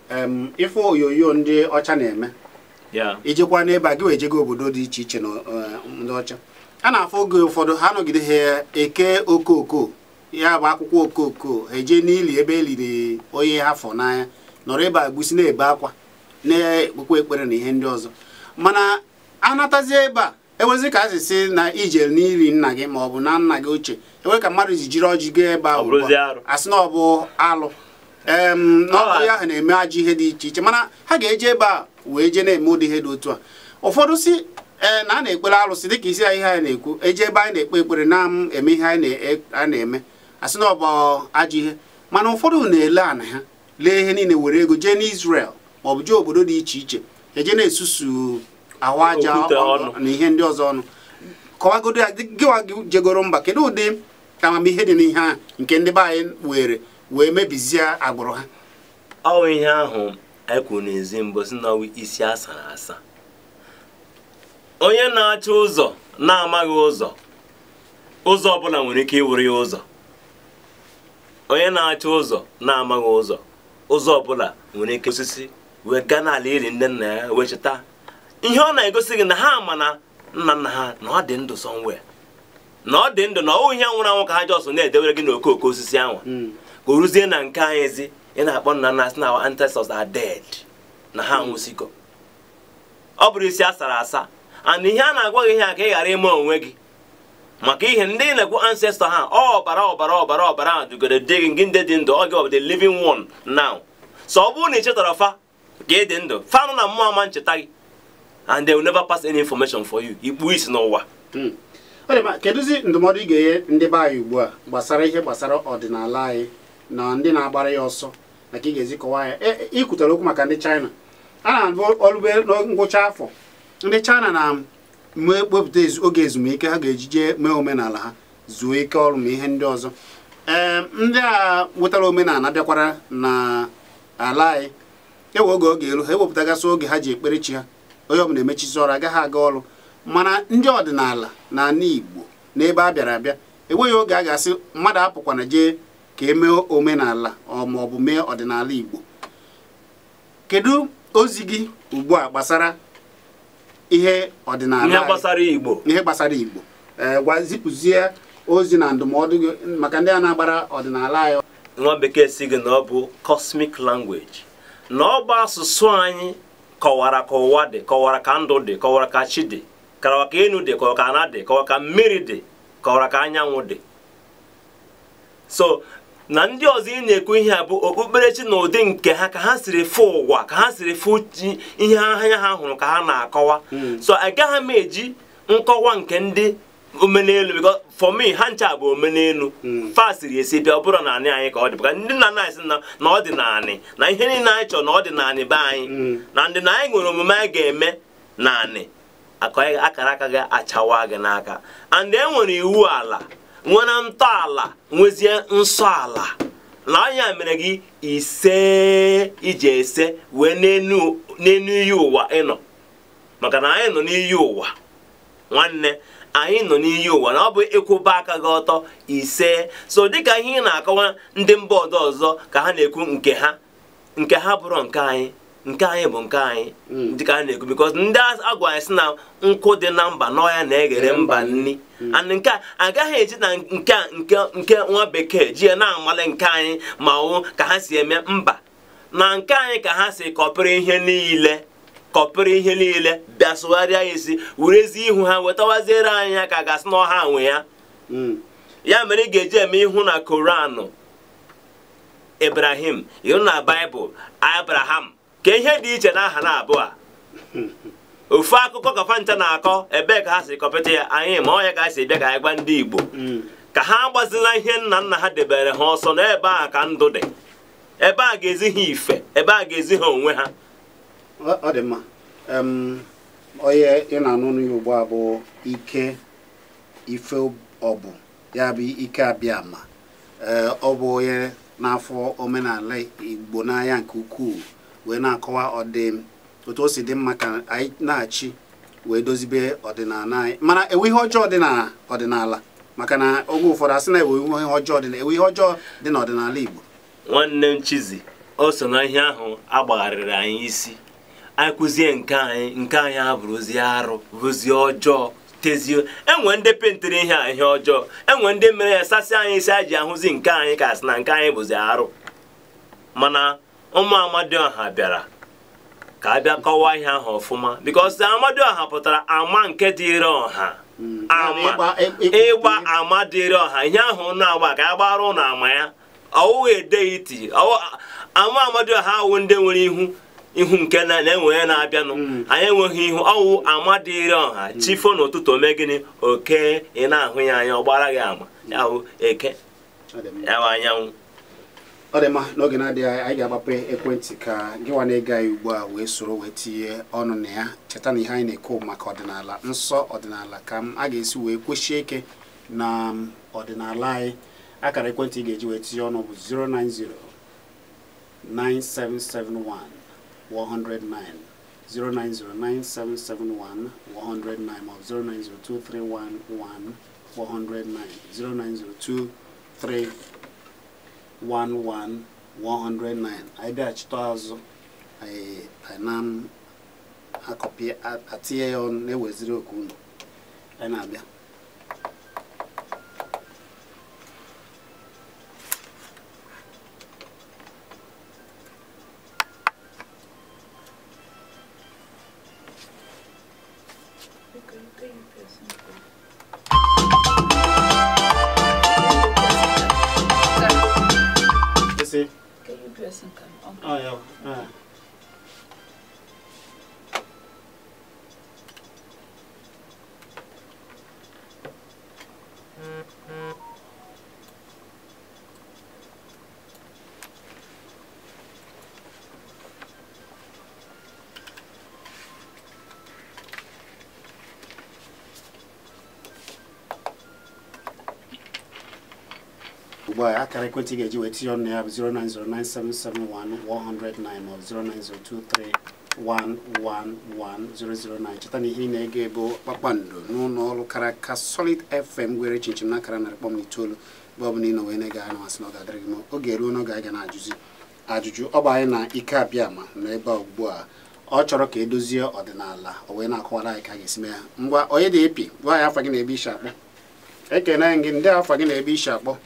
ife onyonyo ndị ọcha na-eme, ijekwa n'ebe a gị wee jego obodo dị iche iche na ndị ọcha a na-afụ oge ụfọdụ ha nọgide ha eke okooko, ya bụ akwụkwọ okooko, ha eje n'ili ebe eliri onye ha fọ n'anya, nọrọ ebe a gbusi na-ebe akwa na-ekpekwa ekpere na ihe ndị ọzọ. Mana anatazie ebe a ewezi ka a si na ije n'ili nna gị ma ọ bụ na nna gị ochie, ewe ka mmadụ ji jiri ọjị gaa ebe ahụ asị na ọ bụ alụ. Na onye ahụ na-eme ajọ ihe dị iche iche, mana ha ga-eje ebe a wee jee na-eme ụdị ihe dị otu a. Ụfọdụ si na a na-ekpere arụsị dịka isi ihe anyị na-ekwu, eje ebe anyị na-ekpe ekpere na-eme ihe anyị na-eme, asị na ọ bụ ajọ ihe. Mana ụfọdụ na-ele ana ha lee ihe niile, were ego jee n'Israel maọbụ jee obodo dị iche iche, eje na-esusu ahụ aja na ihe ndị ọzọ ọnụ. Kọwagodo ya, gịwa jegoro mba, kedu ụdị amamihe dị n'ihe a nke ndị be anyị were wee mebizie agbụrụ ha? Ọ ihe ahụ anyị kwuru n'ezi mbụ si na isi asara asa. Onye na-achọ ụzọ na-amaghị ụzọ, ụzọ ọbụla nwere ike iwuru ya ụzọ. Onye na-achọ ụzọ na-amaghị ụzọ, ụzọ ọbụla nwere ike osisi wee gaa n'ala iri nne nna ya wee cheta ihe ọ na-egosi gị na ha ma na nna nna ha na ọ dị ndụ somewhere, na ọ dị ndụ, na ọ ihe nwụrụ anwụ ka ha jọsọ na-edewere gị n'okooko osisi ahụ. Ka o ruzie na nke anyị ezi ị na-akpọ nna nna sị na our ancestors are dead, na ha anwụsịgo. Ọ bụrụ isi asara asa. And ihe a na-agwa gị ihe a ka ị ghara ime onwe gị, maka ihe ndị na-ekwu ancestor ha ọbara ọbara ọbara ọbara ahụ dugoro dị gị ndị dị ndụ, ọ gị bụ the living one now. So ọ bụrụ na ị chetara fa ka ị dị ndụ, fa nọ na mmụọ ama ncheta gị, and they will never pass any information for you. Ikpu isi n'ụwa. Kedụzi ndụmọdụ ị ga-enye ndị be anyị ugbu a gbasara ihe gbasara ọdịnala anyị na ndị na-agbara ya ọsọ, na ka ị ga-ezi kọwaa ya? Ị kwutere okwu maka ndị China. A na-abụ ọlụbe na ngwụcha afọ, ndị China na-wepụta oge ezumike ha ga-eji jee mee omenala ha, zuo ike ọrụ ma ihe ndị ọzọ. Ee, ndị a wetara omenala bịakwara na ala anyị, ewe oge ọ ga-eru ha ewepụtagasị oge ha ji ekpere chi ha, onye ọbụla emechizi ọrụ agaghị aga ọrụ. Mana ndị ọdịnala na ala Igbo n'ebe a bịara abịa enweghị oge a ga-asị mmadụ apụkwana jee ka emee omenala ma ọ bụ mee ọdịnala Igbo. Kedu ozi gị ugbu a gbasara ihe ọdịnala, ihe gbasara Igbo? Ihe gbasara Igbo, gwa zipụzie ozi na ndụmọdụ gị maka ndị a na-agbara ọdịnala anyị. Nwa bekee si gị na ọ bụ cosmic language, na ọ bụ asụsụ anyị kọwara ka ụwa dị, kọwara ka ndụ dị, kọwara ka chi dị, kọwara ka enu dị, kọwara ka ana dị, kọwara ka mmiri dị, kọwara ka anyanwụ dị. So na ndị ọzọ ị na-ekwu ihe a bụ okpukperechi na ụdị nke ha, ka ha siri fụ ụwa, ka ha siri fụ ihe anya ha hụrụ ka ha na-akọwa. So agaghị m eji nkọwa nke ndị omenelu, because for me ha ncha bụ omenelu fa siri esi bịa, ọ bụrụ na anị anyị ka ọ dị, maka ndị nna nna anyị sị na ọ dị naanị, na ihe niile anyị chọrọ na ọ dị naanị be anyị, na ndị na anyị nwere omume anyị ga-eme naanị akara aka gị achawa gị n'aka. And e nwere iwu ala, nwere ntọala, nwezie nsọ ala, na anya mere gị ise ije ese wee n'enu iyi ụwa ịnọ, maka na anyị nọ n'iyi ụwa nwanne, anyị nọ n'iyi ụwa, na ọ bụ ịkwụba aka gị ọtọ ise. So dịka ihe ị na-akọwa ndị mba ọzọ ka ha na-ekwu nke ha, nke ha bụrụ nke anyị, nke anyị bụ nke anyị, dịka a na-ekwu, because ndị agwa anyị sị na nkụ dị na mba n'ọya na-eghere mba nni. And nke a agaghị eji na nke nke nwa bekee ji ya na-amali nke anyị ma ọ ka ha si eme mba, na nke anyị ka ha si kọpịrị ihe niile, kọpịrị ihe niile bịa sụgharịa ya isi, werezi ihu ha wetawaziere anyị ya ka gasị na ọha nwe ya. Ya mere ị ga-eji eme ihu na Koranụ Ibrahim, ihu na Baịbụl Abraham, ka ihe dị iche na aha na abụọ a. Ofu akụkọ ka fancha na-akọ, ebee ka ha si kọpịta ya anyị ma ọ ya ka ha si bịa ka anyị gwa ndị Igbo ka ha agbazila ihe nna nna ha debere ha ọsọ, na ebe a ka ndụ dị, ebe a ga-ezi ha ife, ebe a ga-ezi ha onwe ha. Ọ dị mma. Onye ị na-anụ ya ugbu a bụ Ike Ife Ọbụ, ya bụ Ike Abịama. Ọ bụ onye na-afọ omenala Igbo n'anya nke ukwuu, wee na-akọwa ọdị otu o si dị mma ka anyị na-achị wee dozibe ọdịnala anyị. Mana ewe ihe ọjọọ dị na ọdịnala, maka na oge ụfọdụ asị na ewe ihe ọjọọ dị na ewe ihe ọjọọ dị n'ọdịnala Igbo. Nwanne m Chizi, o so na ihe ahụ agbagharịrị anyị isi, anyị kụzie nke anyị, nke anyị abụrụzie arụ, bụrụzie ọjọọ, tezie. Enwe ndị pentịrị ihe a ihe ọjọọ, enwe ndị mere ya sasị anyị isi anyị ji ahụzi nke anyị ka asị na nke anyị bụzi arụ. Mana ụmụ Amadioha bịara ka a bịa kọwaa ihe ahụ ọfụma, because Amadioha pụtara ama nke dịrị ọha, ama ịgba ama dịrị ọha, ihe ahụ na-agba ka a gbara ụnụ ama ya. Ọwụghị edeiti ama Amadioha awụ ndị nwere ihu ihu nke na-enwe na-abịanụ. Anyị enweghị ihu ọwụ amadịrị ọha chifo n'ụtụtụ ome gịnị oke ị na-ahụ ya anya ọ gbara gị ama ya hụ eke ya bụ anyanwụ. Ọ dị mma, n'oge na-adịghị anyị ga-agbape ekwentị ka gị nwa na-ege anyị ugbu a wee soro wee tinye ọnụ na ya. Cheta na ihe anyị na-ekwu maka ọdịnala nsọ ọdịnala ka a ga-esi wee kwechie ike na ọdịnala anyị. Akara ekwentị ị ga-eji wee tinye ọnụ bụ 090 9771 109, 090 9771 109 ma ọ bụ 090 2311 109, 090 2311 109. Anyị bịaghachite azụ anyị na-akọpị atinye ya ọnụ na-eweziri oku unu. Anyị na-abịa. Oh, yeah. Ugbu a akara ekwentị ga-eji wee tinye ọnụ ya bụ 0909771 109 ma ọ bụ 09023111009. Cheta na ihe ị na-ege bụ Kpakpando n'ụlọ ọrụ kara aka Solid FM gwere chinchin na akara 100.9 bụ ọ bụla ị nọ wee na-ege anyị masị na ọ ga-adịrị gị mma. Oge eruo n'oge anyị ga na-ajụzi ajụjụ. Ọ bụ anyị na Ike Abịama nọ ebe a ugbu a. Ọ chọrọ ka edozie ọdịnala, o wee na-akọwara anyị ka a ga-esi mee ya. Ngwa, onye dị epi gwa ya afa gị na ebe ishi akpọ. Ekene gị ndị afa gị na ebe ishi akpọ.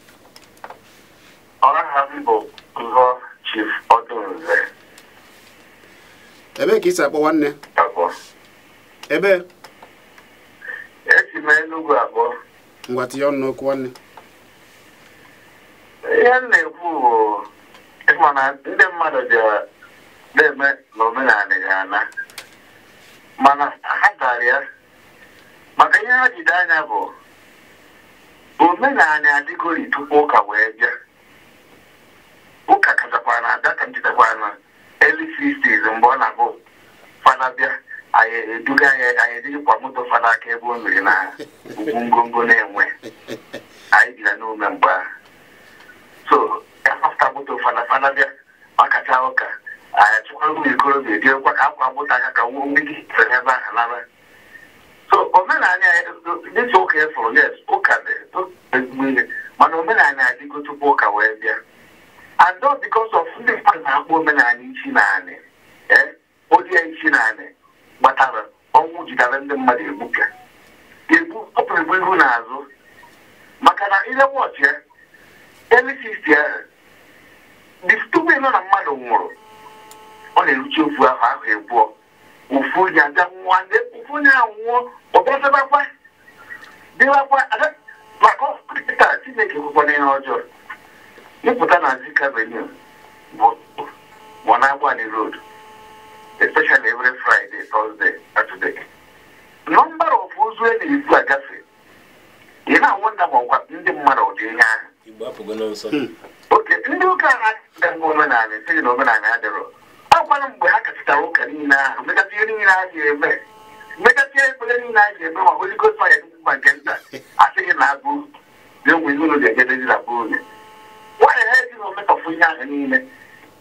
Chief Odunze. Ebe ka isi akpọ nwanne? Ebe? Esi m Enugu abụọ. Ngwa tinye ọnụ n'okwu nwanne. Ihe m na-ekwu bụ ịma na ndị mmadụ bịara na-eme na omenala ga-ana, mana ha gara ya maka ihe ha jide anya bụ omenala adịgori tupu ụka wee bịa. Ụka kachakwara na-abịa ka m chetakwara na early 60s mgbe ọ na-abụ fada bịa anyị eduga anyị anyị ejikwa moto fada aka ebe o mere na ugwu ngongo na-enwe anyị bịara n'ume mgbe ahụ. So afta moto fada fada bịa makacha ụka anyị achịkwara ụmụ ikorobịa ejiekwa ka akwa moto aka ka nwuo mmiri fere ebe ahụ nara. So omenala dịka ụka efuru, yes, ụka dị ezigbo ihe, mana omenala adịgo tupu ụka wee bịa. And not because of ndị mmadụ na-akpọ omenala isi naanị, odi ya isi naanị gbatara ọnwụ jidere ndị mmadụ egbupịa egbu ọpụrụ egbu ihu n'azụ. Maka na ile wọchị ya early 60 ahụ tupu ịnọ na mmadụ nwụrụ ọ na-eruchi ofu ahụ ahụ ebụọ ofu onye abịa nwụọ, ofu onye ahụ nwụọ ọ bịazebakwa dịbakwa maka ọkịta Chineke kwukwana ihe ọjọọ. Ịpụta na Zik Avenue bụ ma na-agbani road, especially every Friday, Thursday, Saturday, number of ozu e na-ebu agafe ị na-awọnda ma ọgwa ndị mmadụ ọ dị ihe ahụ. Oke ndị ụka na-adịghị omenala sịghị na omenala adịrọ ọkwanụ mgbe ha kachitara ụka niile ahụ mekasị ihe niile a ga-eme, mekasị ekpere niile a ga-eme ma Holy Ghost fire ma nke nta asịghị na abụ na-enwe ihe unu ga-ejedezi na bụ unu. Nwaanyị ha eji na ometọfụ ihe ahụ niile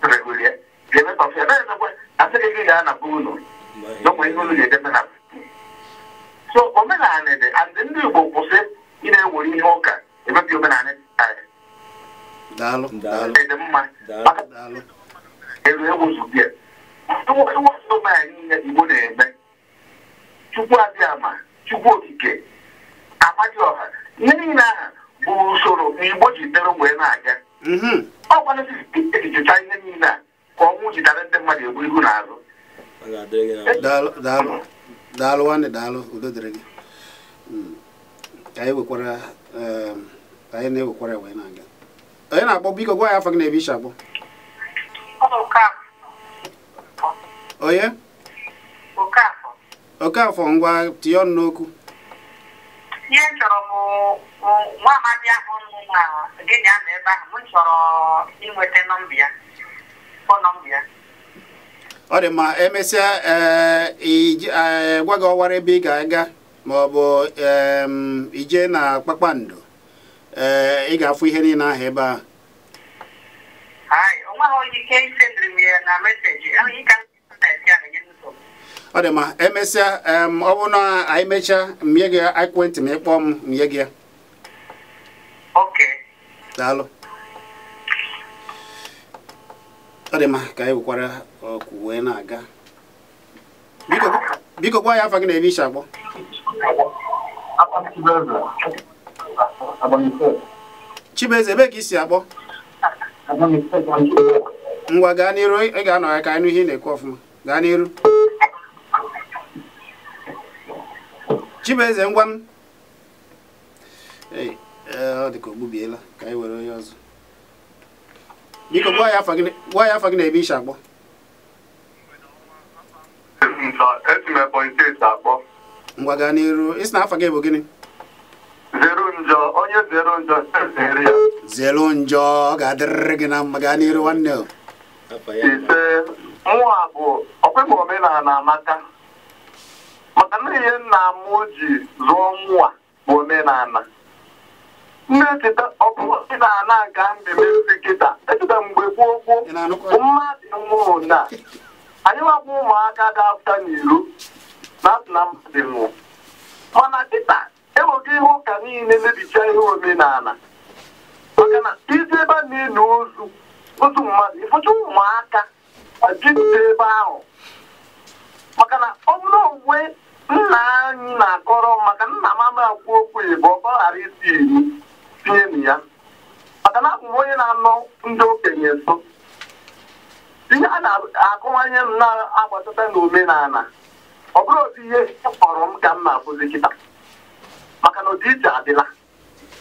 regolie ga-emetọfụ ya na-ezekwa asịghị gị gaa na bụ unu na ụmụ ihe unu ga-edebe na. So omenala dị and ndị Igbo kwụsị ị na-ewere ihe ụka emebi omenala anyị. Dị mma maka elu ewuzugi ya omenala niile Igbo na-eme. Chukwu Abịama, Chukwu Okike, Amadioha, ihe niile ahụ bụ usoro Igbo ji dere wee na-aga. Ọ gwanụsị ejicha ihe niile a ka ọnwụ jidere ndị mmadụ egbu ihu n'azụ. Daalụ nwanne, daalụ, udo dịrị gị. Ka anyị wekwara ka anyị na-ewekwara wee na-aga. Onye na-akpọ biko gwa ya afọ gị na ebe isi akpọ. Onye? Okafọ. Okafọ, ngwa tinye ọnụ n'okwu. Ihe m chọrọ bụ nwa amadi ahụ nọ na gịnị a nọ ebe ahụ, m chọrọ inweta nọmba ya, fon nọmba ya. Ọ dị mma, emesịa gwa gị ọwara ebe ị ga-aga ma ọ bụ ije na kpakpando, ị ga-afụ ihe niile ahụ ebe ahụ. Ọ dị mma, emesịa ọ bụrụ na anyị mechaa m nye gị ekwentị ma ị kpọọ m nye gị ya. Daalụ. Ọ dị mma ka anyị nwekwara ọkụ wee na-aga. Biko gwa ya afa gị na ebe isi akpọ. Chibueze, ebe ka isi akpọ? Ngwa gaa n'iru, ị ga-anọ ya ka anyị nụ ihe ị na-ekwu ọfụma. Gaa n'iru. Chibueze, ngwa m. Ee, ọ dị ka o gbubiela, ka anyị were onye ọzọ. Biko gwa ya afa gị na ebe isi akpọ. Ngwa gaa n'iru, isi na afa gị bụ gịnị? Zero njọ, onye zero njọ zere ya. Zero njọ, ọ ga-adịrịrị gị na mma. Gaa n'iru nwanne o. Ise, mụwa bụ ọkwa ma omenala amaka. Maka na ihe nna m ji zụọ mụwa bụ omenala. Nne-echeta ọ bụ omenala nke a na-emezi kịta. Echeta mgbe gboo gboo mmadụ nwụrụ na anyị nwabụ ụmụaka ga-apụta n'iro na asị na mmadụ nwụrụ. Mana kịta enweghị ihe ụka niile mebicha ihe omenala. Maka na iji ebe a na-enu ozu ozu mmadụ ịfụcha ụmụaka ajite ebe ahụ. Maka na ọ bụrụ onwe nna anyị na-akọrọ maka nna m ama ekwu okwu Igbo ọ ghara isi imi tinye na ya. Maka na abụ m onye na-anọ ndị okenye nso. Ihe a na-akọwanye m na-agbasata n'omenala ọ bụrụ otu ihe kpọrọ m ka m na-akụzi kịta. Maka na ọdịiche adịla,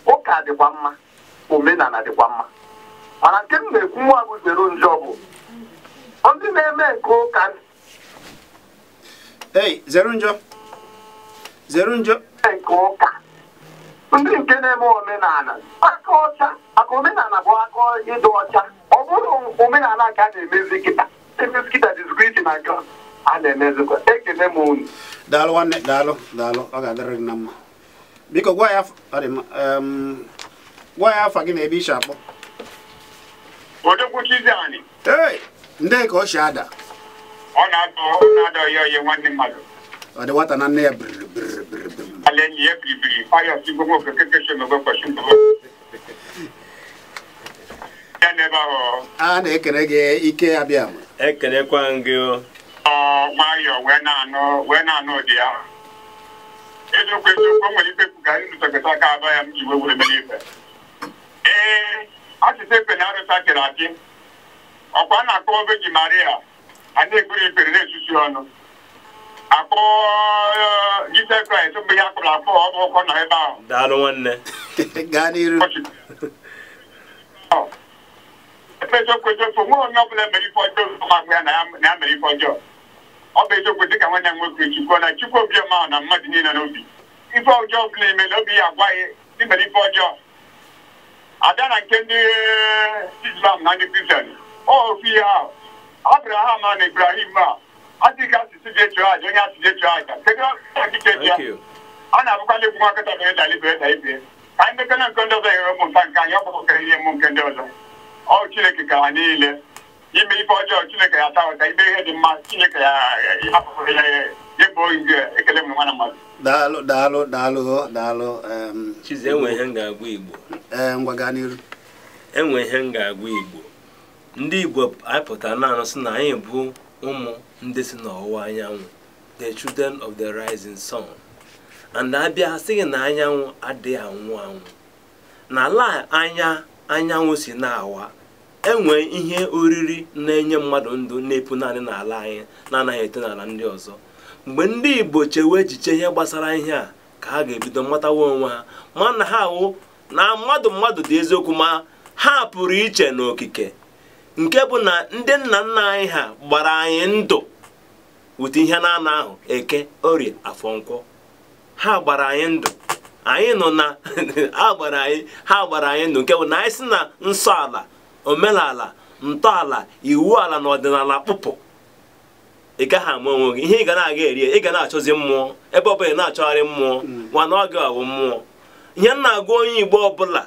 ụka dịkwa mma, omenala dịkwa mma. Mana nke m na-ekwu nwa bụ zero njọ bụ ndị na-eme nke ụka. Ei, zero njọ. Zero njọ. Nke ụka. Ndị nke na-eme omenala aka ọcha, maka omenala bụ aka ịdị ọcha. Ọ bụrụ omenala ka a na-emezi kịta, emezi kịta disgriti na nke a na-emezikwa. Ekene m unu. Daalụ nwanne, daalụ, daalụ, ọ ga-adịrị gị na mma. Biko gwa ya gwa ya afa gị na ebe isi akpọ. Ee, ndị ka ọ si ada. Ọ na-adọ ya onye nwanne mmadụ. Ọ dị nwata na nne ya biriri biriri biriri. Ala enyi ya biribiri, ọya si gbogbo okeke shemegbe kwesị mbụ. Ya n'ebe ahụ. A na-ekele gị ike abịa. Ekelekwa gị o. Ọ nwayọọ wee na-anụ ụdị ya. Eziokwu eziokwu, o nwere ife ka anyị lụtọkọta aka aba ya m ji wee were mere ife. Ee, asịsị efe na arụsa kere akị. Ọkwa a na-akpọ Virgin Maria, a na-ekpere ekpere na-esusi ọnụ. Akpọ Jizọs Kraịst mgbe ya kpọrọ akpọ ọ bụ ụkọ nọ ebe ahụ. Daalụ nwanne. Gaa n'iru. Eziokwu eziokwu, nwe onye ọbụla mere ife ọjọọ ma ya na ya mere ife ọjọọ. Ọ bụ eziokwu dịka nwanne m nwoke Chukwu na Chukwu obiọma na mmadụ niile n'obi. Ife ọjọọ ọbụla ime na obi ya agwaghị imere ife ọjọọ. Abịa na nke ndị Islam na ndị Kristian, ọ ofu ihe ahụ. Abraham na Ibrahim a adịghị asịsị ji echu aja, onye asịsị echu aja. Kedu ọdịche ji ya? A na-abụkwa ndị egwu nwakọta bere dara ibe da ibe. Ka anyị mekana nke ndị ọzọ nyere ụmụ nta nke anyị, ọ bụkwa ihe mụ nke ndị ọzọ. Ọ Chineke ka ha niile. Ime ife ọjọọ Chineke ya ata ụta, ime ihe dị mma Chineke ya hapụrụ ya ebe oyi ekele m nwana mmadụ. Daalụ daalụ daalụ daalụ. Chizi, enwe ihe m ga-agwa Igbo. Ngwa gaa n'iru. Enwe ihe m ga-agwa Igbo. Ndị Igbo anyị pụtara naanị sị na anyị bụ ụmụ ndị si n'ọwụwa anyanwụ, the children of the rising sun. And abịa sị gị na anyanwụ adịghị anwụ anwụ. N'ala anya anyanwụ si na-awa, enwe ihe oriri na-enye mmadụ ndụ na-epu naanị n'ala anyị na-anaghị eto n'ala ndị ọzọ. Mgbe ndị Igbo chewe echiche ihe gbasara ihe a ka ha ga-ebido matawa onwe ha, ma na ha ahụ na mmadụ mmadụ dị eziokwu, ma Ha pụrụ iche n'okike nke bụ na ndị nna nna anyị ha gbara anyị ndụ wute ihe na-ana ahụ eke orie afọ nkwọ. Ha gbara anyị ndụ, anyị nọ na ha gbara anyị ndụ nke bụ na anyị si na nsọ ala, omenala, ntọala, iwu ala na ọdịnala kpụpụ. Ị gaghị ama onwe gị ihe ị ga na-aga eri, ị ga na-achọzi mmụọ ebe ọbụla ị na-achọgharị mmụọ nwana ọ gị awụ mmụọ. Ihe m na-agwa onye Igbo ọbụla,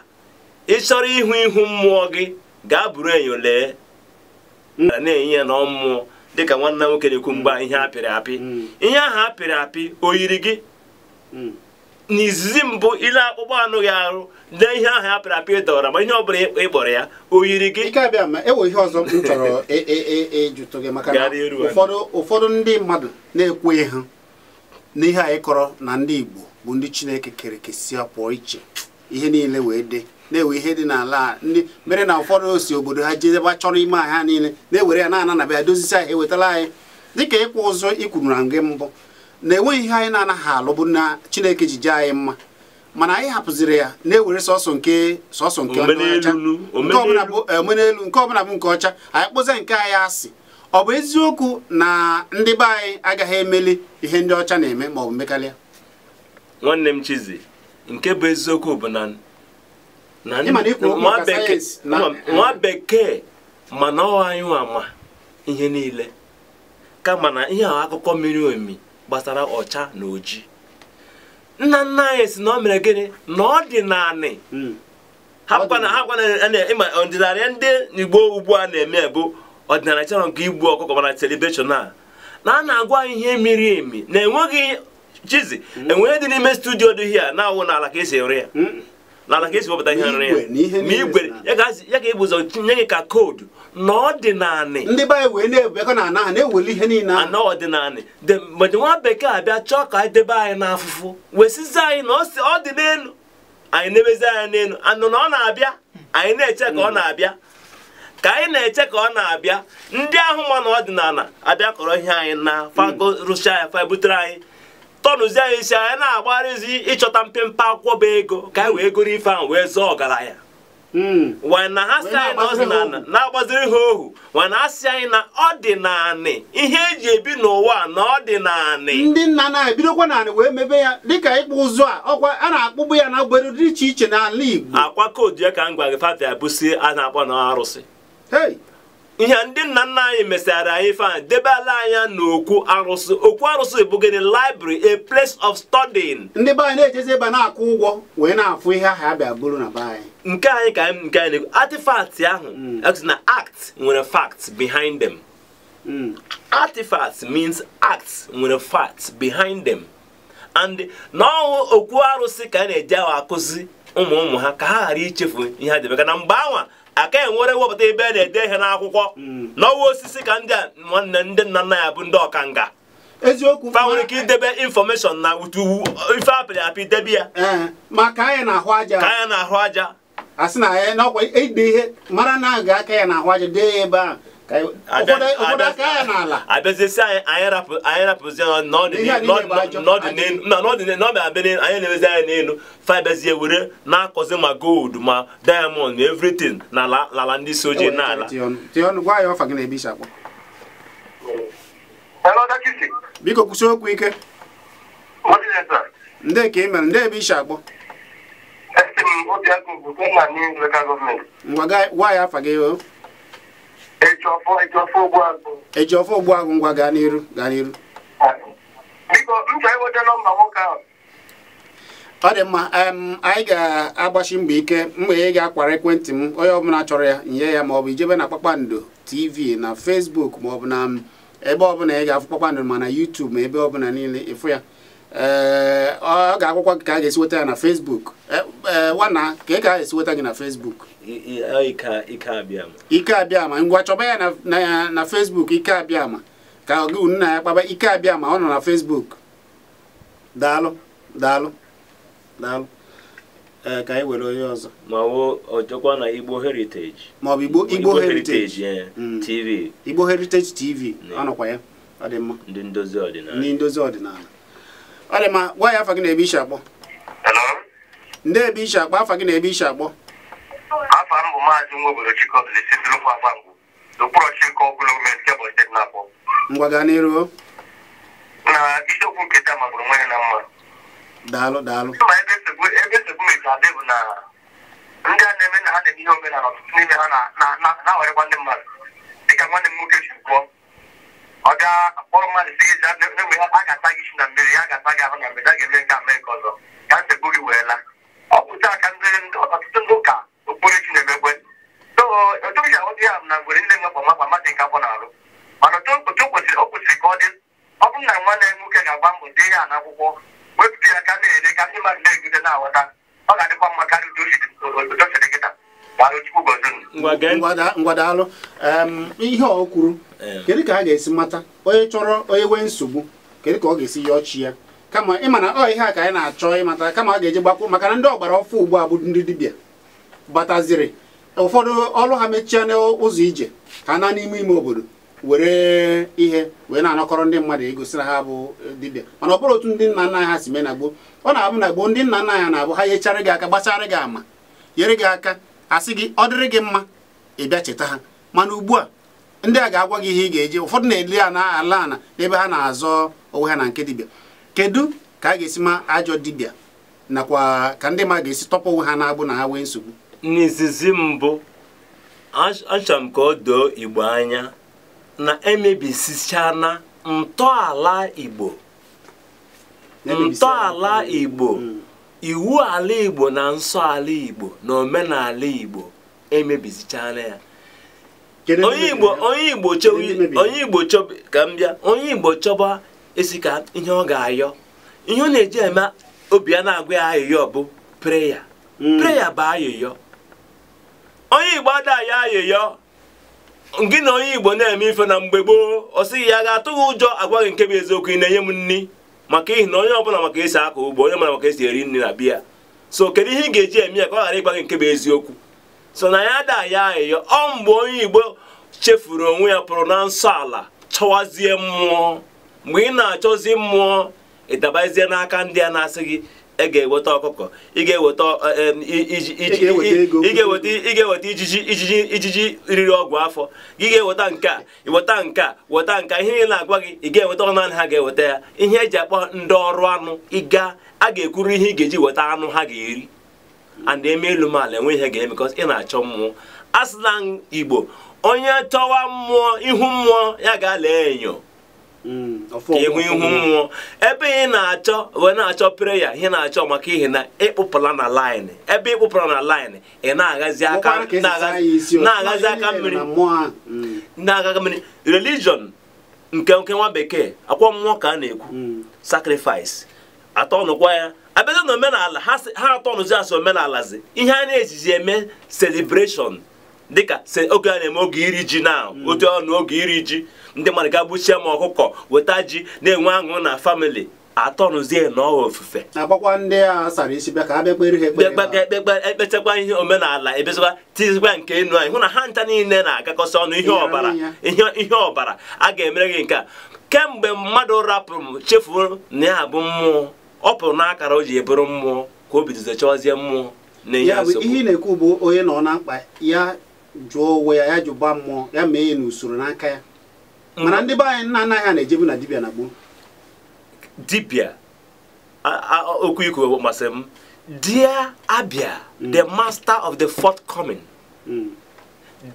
ị chọrọ ịhụ ihu mmụọ gị, gaa buru enyo lee na-enye ya na mmụọ. Dịka nwanne nwoke na-ekwu mgbe ihe apịrị apị, ihe ahụ apịrị apị o yiri gị n'izizi mbụ ile akpụkpọ anụ gị arụ lee ihe ahụ apịrị apị dọrọ, ma ihe ọbụla ị kpọrọ ya o yiri gị. Ike abịa ma ewe ihe ọzọ m chọrọ ịjụtụ gị, maka na ụfọdụ ndị mmadụ na-ekweghị ha n'ihe anyị kọrọ na ndị Igbo bụ ndị Chineke kere kesịa pụọ iche, ihe niile wee dị na-ewe ihe dị n'ala ndị mere na ụfọdụ si obodo ha jee ebe chọrọ ime ahịa niile na-ewere ya na-ana na bịa dozisi ahịa ewetala anyị. Dịka ịkwụ ụzọ ikwuru na ngị mbụ na enweghị ihe anyị na-anaghị alụ bụ na Chineke ji jee anyị mma, mana anyị hapụziri ya na-ewere sọsọ nke ọcha, nke ọbụla bụ omenelu, nke ọbụla bụ nke ọcha, anyị kpụzie nke anyị asị. Ọ bụ eziokwu na ndị be anyị agaghị emeli ihe ndị ọcha na-eme ma ọ bụ mekarịa? Nwanne m Chizi, nke bụ eziokwu bụ na nwa bekee mana ọ anyị ama ihe niile, kama na ihe ahụ akụkọ miri emi gbasara ọcha na oji. Nna nna anyị si na ọ mere gịnị na ọ dị naanị ha ọdịnala ndị Igbo ugbu a na-eme bụ ọdịnala chọrọ nke igbu ọkụkọ, mana celebration a na a na-agwa anyị ihe miri emi na enweghị Chizi enweghị dị n'ime studio dị hia na-awụ n'ala ka esi ere ya, n'ala ka esi wepụta ihe nri ya ma igwe ya ka ebu ụzọ nye gị ka koodu na ọdịnanị ndị be anyị wee na-ebekọ na ana ha na-eweli ihe niile ana ọdịnanị. Mgbe nwa bekee abịa chọọ ka anyị debe anyị n'afụfụ, wee sizi anyị na ọ dị n'elu, anyị na-emezi anyị n'elu anụ na ọ na-abịa, anyị na-eche ka ọ na-abịa, ka anyị na-eche ka ọ na-abịa. Ndị ahụ ma na ọdịnala abịa kọrọ ihe anyị na fago rụcha ya fa butere anyị tọnụzi anyị isi anyị na-agbarịzi ịchọta mpempe akwụkwọ bụ ego ka anyị wee goro ife ahụ wee zọọ ọgaranya. Wana ha sị anyị na ọdịnala na-agbaziri ha ohu, wana ha sị anyị na ọdịnanị ihe eji ebi n'ụwa na ọdịnanị. Ndị nna na-ebidokwa naanị wee mebe ya dịka ịkpụ ụzụ a, ọkwa a na-akpụbụ ya na obodo dị iche iche n'ala Igbo. Akwa koodu ya ka m gwa gị fafia bụsi a na-akpọ na arụsị. Ihe ndị nna nna anyị mesara anyị ife ahụ debe ala anya n'okwu arụsị. Okwu arụsị bụ gịnị? Library, a place of studying. Ndị be anyị na-ejezi ebe na-akwụ ụgwọ wee na-afụ ihe ahụ abịa bụrụ na be anyị. Nke anyị ka nke anyị na-ekwu artifact ahụ na act nwere facts behind them. Artifacts means acts nwere facts behind them. And na okwu arụsị ka a na-eji ahụ akụzi ụmụ ụmụ ha ka ha ghara ichefu ihe ha debe, ka na mgbe anwa aka enwere wepụta ebe a na-ede ihe n'akwụkwọ n'ọwa osisi ka ndị a nwanne ndị nna nna ya bụ ndị ọkanga eziokwu fa nwere ike idebe infọmeshọn na utu ife apịrị apị debe ya ma ka anyị na-ahụ aja, ka anyị na-ahụ aja a sị na anyị n'ọkwa ide ihe mara na aga aka ya na-ahụ aja dee ya ebe ahụ ụfọdụ aka ya n'ala abịaziesi anyị rapụzi n'ọdịnelu anyị na-emezi anyị n'elu fa bịazie were na-akọzi ma gold ma diamond ma everything na ala ndị isi ojii n'ala. Biko kwụsị okwu ike. Ndị ka ị mere ndị ebe isi akpọ? Ngwa gwa ya afa gị o. Ejiọfọ Ogbuagụ, ngwa gaa n'iru, gaa n'iru. Ọ dị mma, anyị ga-agbachi mbọ ike mgbe ị ga-akwara ekwentị m onye ọbụla chọrọ ya nye ya, maọbụ ijebe na Kpakpando TV na Facebook maọbụ na ebe ọbụla ị ga-afụ Kpakpando ma na YouTube ma ebe ọbụla niile ịfụ ya. Ee, ọ ga-akwụkwọ ka a ga-esi weta ya na Facebook. Nwanna ka ị ga-esi weta gị na Facebook? Ike Abịama, ngwa chọba ya na Facebook Ike Abịama ka gị nna ya kpaba Ike Abịama, ọ nọ na Facebook. Daalụ daalụ daalụ. Ee, ka anyị were onye ọzọ ma ọ ọjọkwa na Igbo Heritage ma ọ bụ Igbo Heritage TV, Igbo Heritage TV ọ nọkwa ya. Ọ dị mma, ndị ndozi ọdịnala, ndị ndozi ọdịnala. Ọ dị mma, gwa ya afa gị na ebe isi akpọ. Ndị ebe isi akpọ, afa gị na ebe isi akpọ. Afa m bụ Maazị Nwobodo Chikọbili si Ndụlụkwu Agbangwu n'okpuru ọchịchị nke ọbụla gọọmenti nke Ebonyi steeti na-akpọ. Ngwa, gaa n'iru. Na isiokwu nke taa magburu onwe ya na mma. Daalụ, daalụ. Ma ebe nsogbu mechara dị bụ na ndị a na-eme na ha na-eme ihe omenala, ọtụtụ n'ime ha na-awarịkwa ndị mmadụ, dịka nwanne m nwoke si kwuo, ọ ga-akpọrọ mmadụ si gị na-enwe a ga-ata gị isi na mmiri, a ga-ata gị ahụ na mmiri, a ga-eme nke a mee nke ọzọ ka nsogbu gị wee laa. Ọ bụ taa ka ọtụtụ ndị ụka okpukperechi na-emekwe. So otu ji ahụ ya na ngwere ndị nwekwa makwa mmadụ nke afọ na-arụ, mana otu o kwesịrị ka ọ dị, ọ bụrụ na nwanne ya nwoke ga-agba mbọ dee ya n'akwụkwọ, wepụta ya ka na-ere ka ndị mmadụ na-egote na-aghọta, ọ ga-adịkwa mma karịa udo si dị kịta. Daalụ, Chukwu gọzie unu. Ngwa, daalụ. Ihe ọ kwuru, kedu ka a ga-esi mata onye chọrọ onye nwee nsogbu? Kedu ka ọ ga-esi yọọ chi ya? Kama ịma na ọ ihe a ka anyị na-achọ ịmata, kama a ga-eji gbakwu, maka na ndị ọgbara ọfụ ugbu a bụ ndị dibịa bataziri, ụfọdụ ọrụ ha mechie n'ụzọ ije ka na n'ime ime obodo were ihe wee na-anakọrọ ndị mmadụ ego sị na ha bụ dibịa. Mana ọ bụrụ otu ndị nna nna ha si mee na gboo, ọ na-abụ na gboo ndị nna nna ha na-abụ ha nyechara gị aka, gbasara gị ama, nyere gị aka, asị gị ọ dịrị gị mma, ị bịa cheta ha. Mana ugbu a ndị a ga-agwa gị ihe ị ga-eji, ụfọdụ na-eli ana ala ana n'ebe ha na-azọ onwe ha na nke dibịa. Kedu ka a ga-esi ma ajọ dibịa, nakwa ka ndị ma ga-esi tọpụ onwe ha na-agbụ na ha nwee nsogbu? N'izizi mbụ, achọrọ m ka ọ doo Igbo anya na emebisichana ntọala Igbo, ntọala Igbo, iwu ala Igbo na nsọ ala Igbo na omenala Igbo, emebisichana ya. Onye Igbo chọba ka m bịa, onye Igbo chọba esi ka ihe ọ ga-ayọ, ihe ọ na-eji eme obi ya na-agwa ya ayịyọ bụ prayer. Prayer bụ ayịyọ. Onye Igbo ada ya ayịyọ. Gị na onye Igbo na-eme ife na mgbe gboo, ọ sịghị ya ga-atụ gị ụjọ agwa gị nke bụ eziokwu, ị na-enye m nri, maka ihi na onye ọbụla maka esi akọ ugbo, onye mara maka esi eri nri na biya. So kedu ihe ị ga-eji eme ya ka ọ ghara ịgwa gị nke bụ eziokwu? So na ya ada ya ayịyọ. Ọ mgbe onye Igbo chefuru onwe ya, pụrụ na nsọ ala chọwazie mmụọ. Mgbe ị na-achọzi mmụọ, ị dabazie n'aka ndị a na-asị gị ị ga-eweta ọkụkọ, ị ga-eweta ị ga-eweta ijiji riri ọgwụ afọ, ị ga-eweta nke a, weta nke a, weta nke a. Ihe niile na-agwa gị ị ga-eweta, ọ naanị ha ga-eweta ya. Ihe eji akpọ ndị ọrụ anụ, ịga a ga-ekwuru ihe ị ga-eji weta anụ ha ga-eri, and eme elu m ala enwe ihe ga-eme, because ị na-achọ mmụọ. A sị na Igbo, onye chọwa mmụọ, ihu mmụọ ya ga-ala enyo ka ịhụ ihu mmụọ. Ebe ị na-achọ wee na-achọ prayer, ihe na-achọ maka ihe na ịkpụpụla na line, ebe ịkpụpụla na line, ị na-agazi aka na-agazi aka mmiri, na-aga mmiri. Religion nke nwa bekee akwa mmụọ ka a na-ekwu sacrifice atọ nụkwa ya abịazi na omenala ha atọ nụzi asị omenalazi ihe a na-ejizi eme celebration, dịka oge a na-eme oge iri ji, na otu ọnụ oge iri ji, ndị mmadụ ga-gbuchie ma ọkụkọ, weta ji, na-enwe aṅụ na family, atọnụzie na ọha ofufe. Agbakwa ndị a sara isi bịa ka ha bịa kpere ha ekpere. Ekpechakwa ihe omenala, ebezikwa tizikwa nke enu anyị, hụ na ha ncha niile na-agakọsị ọnụ. Ihe ọbara, ihe ọbara a ga-emere gị nke a. Kemgbe mmadụ rapụrụ, chefuo na ya bụ mmụọ, ọ pụrụ n'akara o ji eburu mmụọ, ka o bidozie chọwazie mmụọ na-enye nsogbu. Ihe ị na-ekwu bụ onye nọ na mkpa ya jụọ onwe ya, ya jụba mmụọ ya, mee ya n'usoro n'aka ya. Mana ndị be anyị, nna nna ha na-ejebu na dibịa na gboo. Dibịa, okwu ikwu masịrị m. Dear Abia, the master of the forthcoming.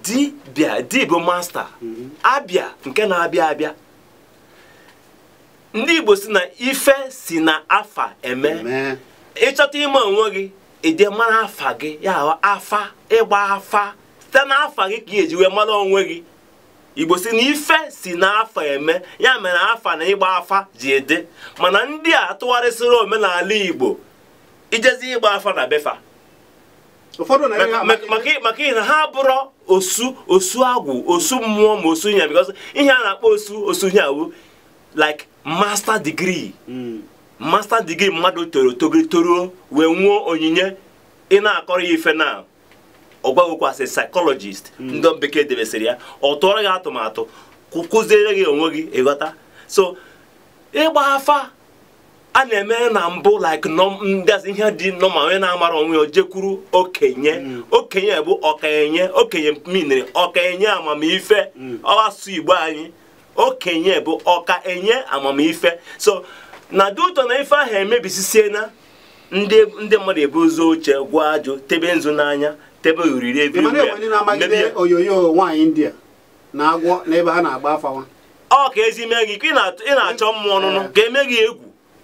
Dibịa, di bụ master, abịa nke na-abịa abịa. Ndị Igbo si na ife si na afa eme. Ịchọta ime onwe gị, ịdị mara afa gị, ya afa, ịgba afa site n'afa gị ka ị eji wee mara onwe gị. Igbo si na ife si n'afa eme, ya mere afa na ịgba afa ji ede. Mana ndị a tụgharịsịrị omenala Igbo, ijezi ịgba afa na befa maka ihe na ha bụrụ osu, osu agwụ, osu mmụọ, ma osu ihe, because ihe a na-akpọ osu, osu ihe awụ like master degree, master degree mmadụ toro toruo wee nwụọ onyinye ị na-akọrọ ya ife na ọ gwagokwa as a psychologist, ndị bekee debesịrị ya, ọ tụọrọ gị atụmatụ, kụziere gị onwe gị ịghọta. So ịgba afa A na-eme na mbụ like ndị ihe dị nọma onye na-amara onwe ya jekwuru okenye. Okenye bụ ọkenye, okenye miniri ọkenye amamife. Ọ asụ Igbo anyị, okenye bụ ọkaenye amamife. So na dị ụtọ na ife ahụ emebisisie na ndị mmadụ ebu ụzọ oche gwa ajụ tebe nzu n'anya tebe oriri everywhere. Onyonyo nwaanyị India na-agwọ n'ebe ha na-agba afawa. Ọ ka ezi mee gị ka ị na-achọ mmụọ ọnụnụ ka eme gị egwu.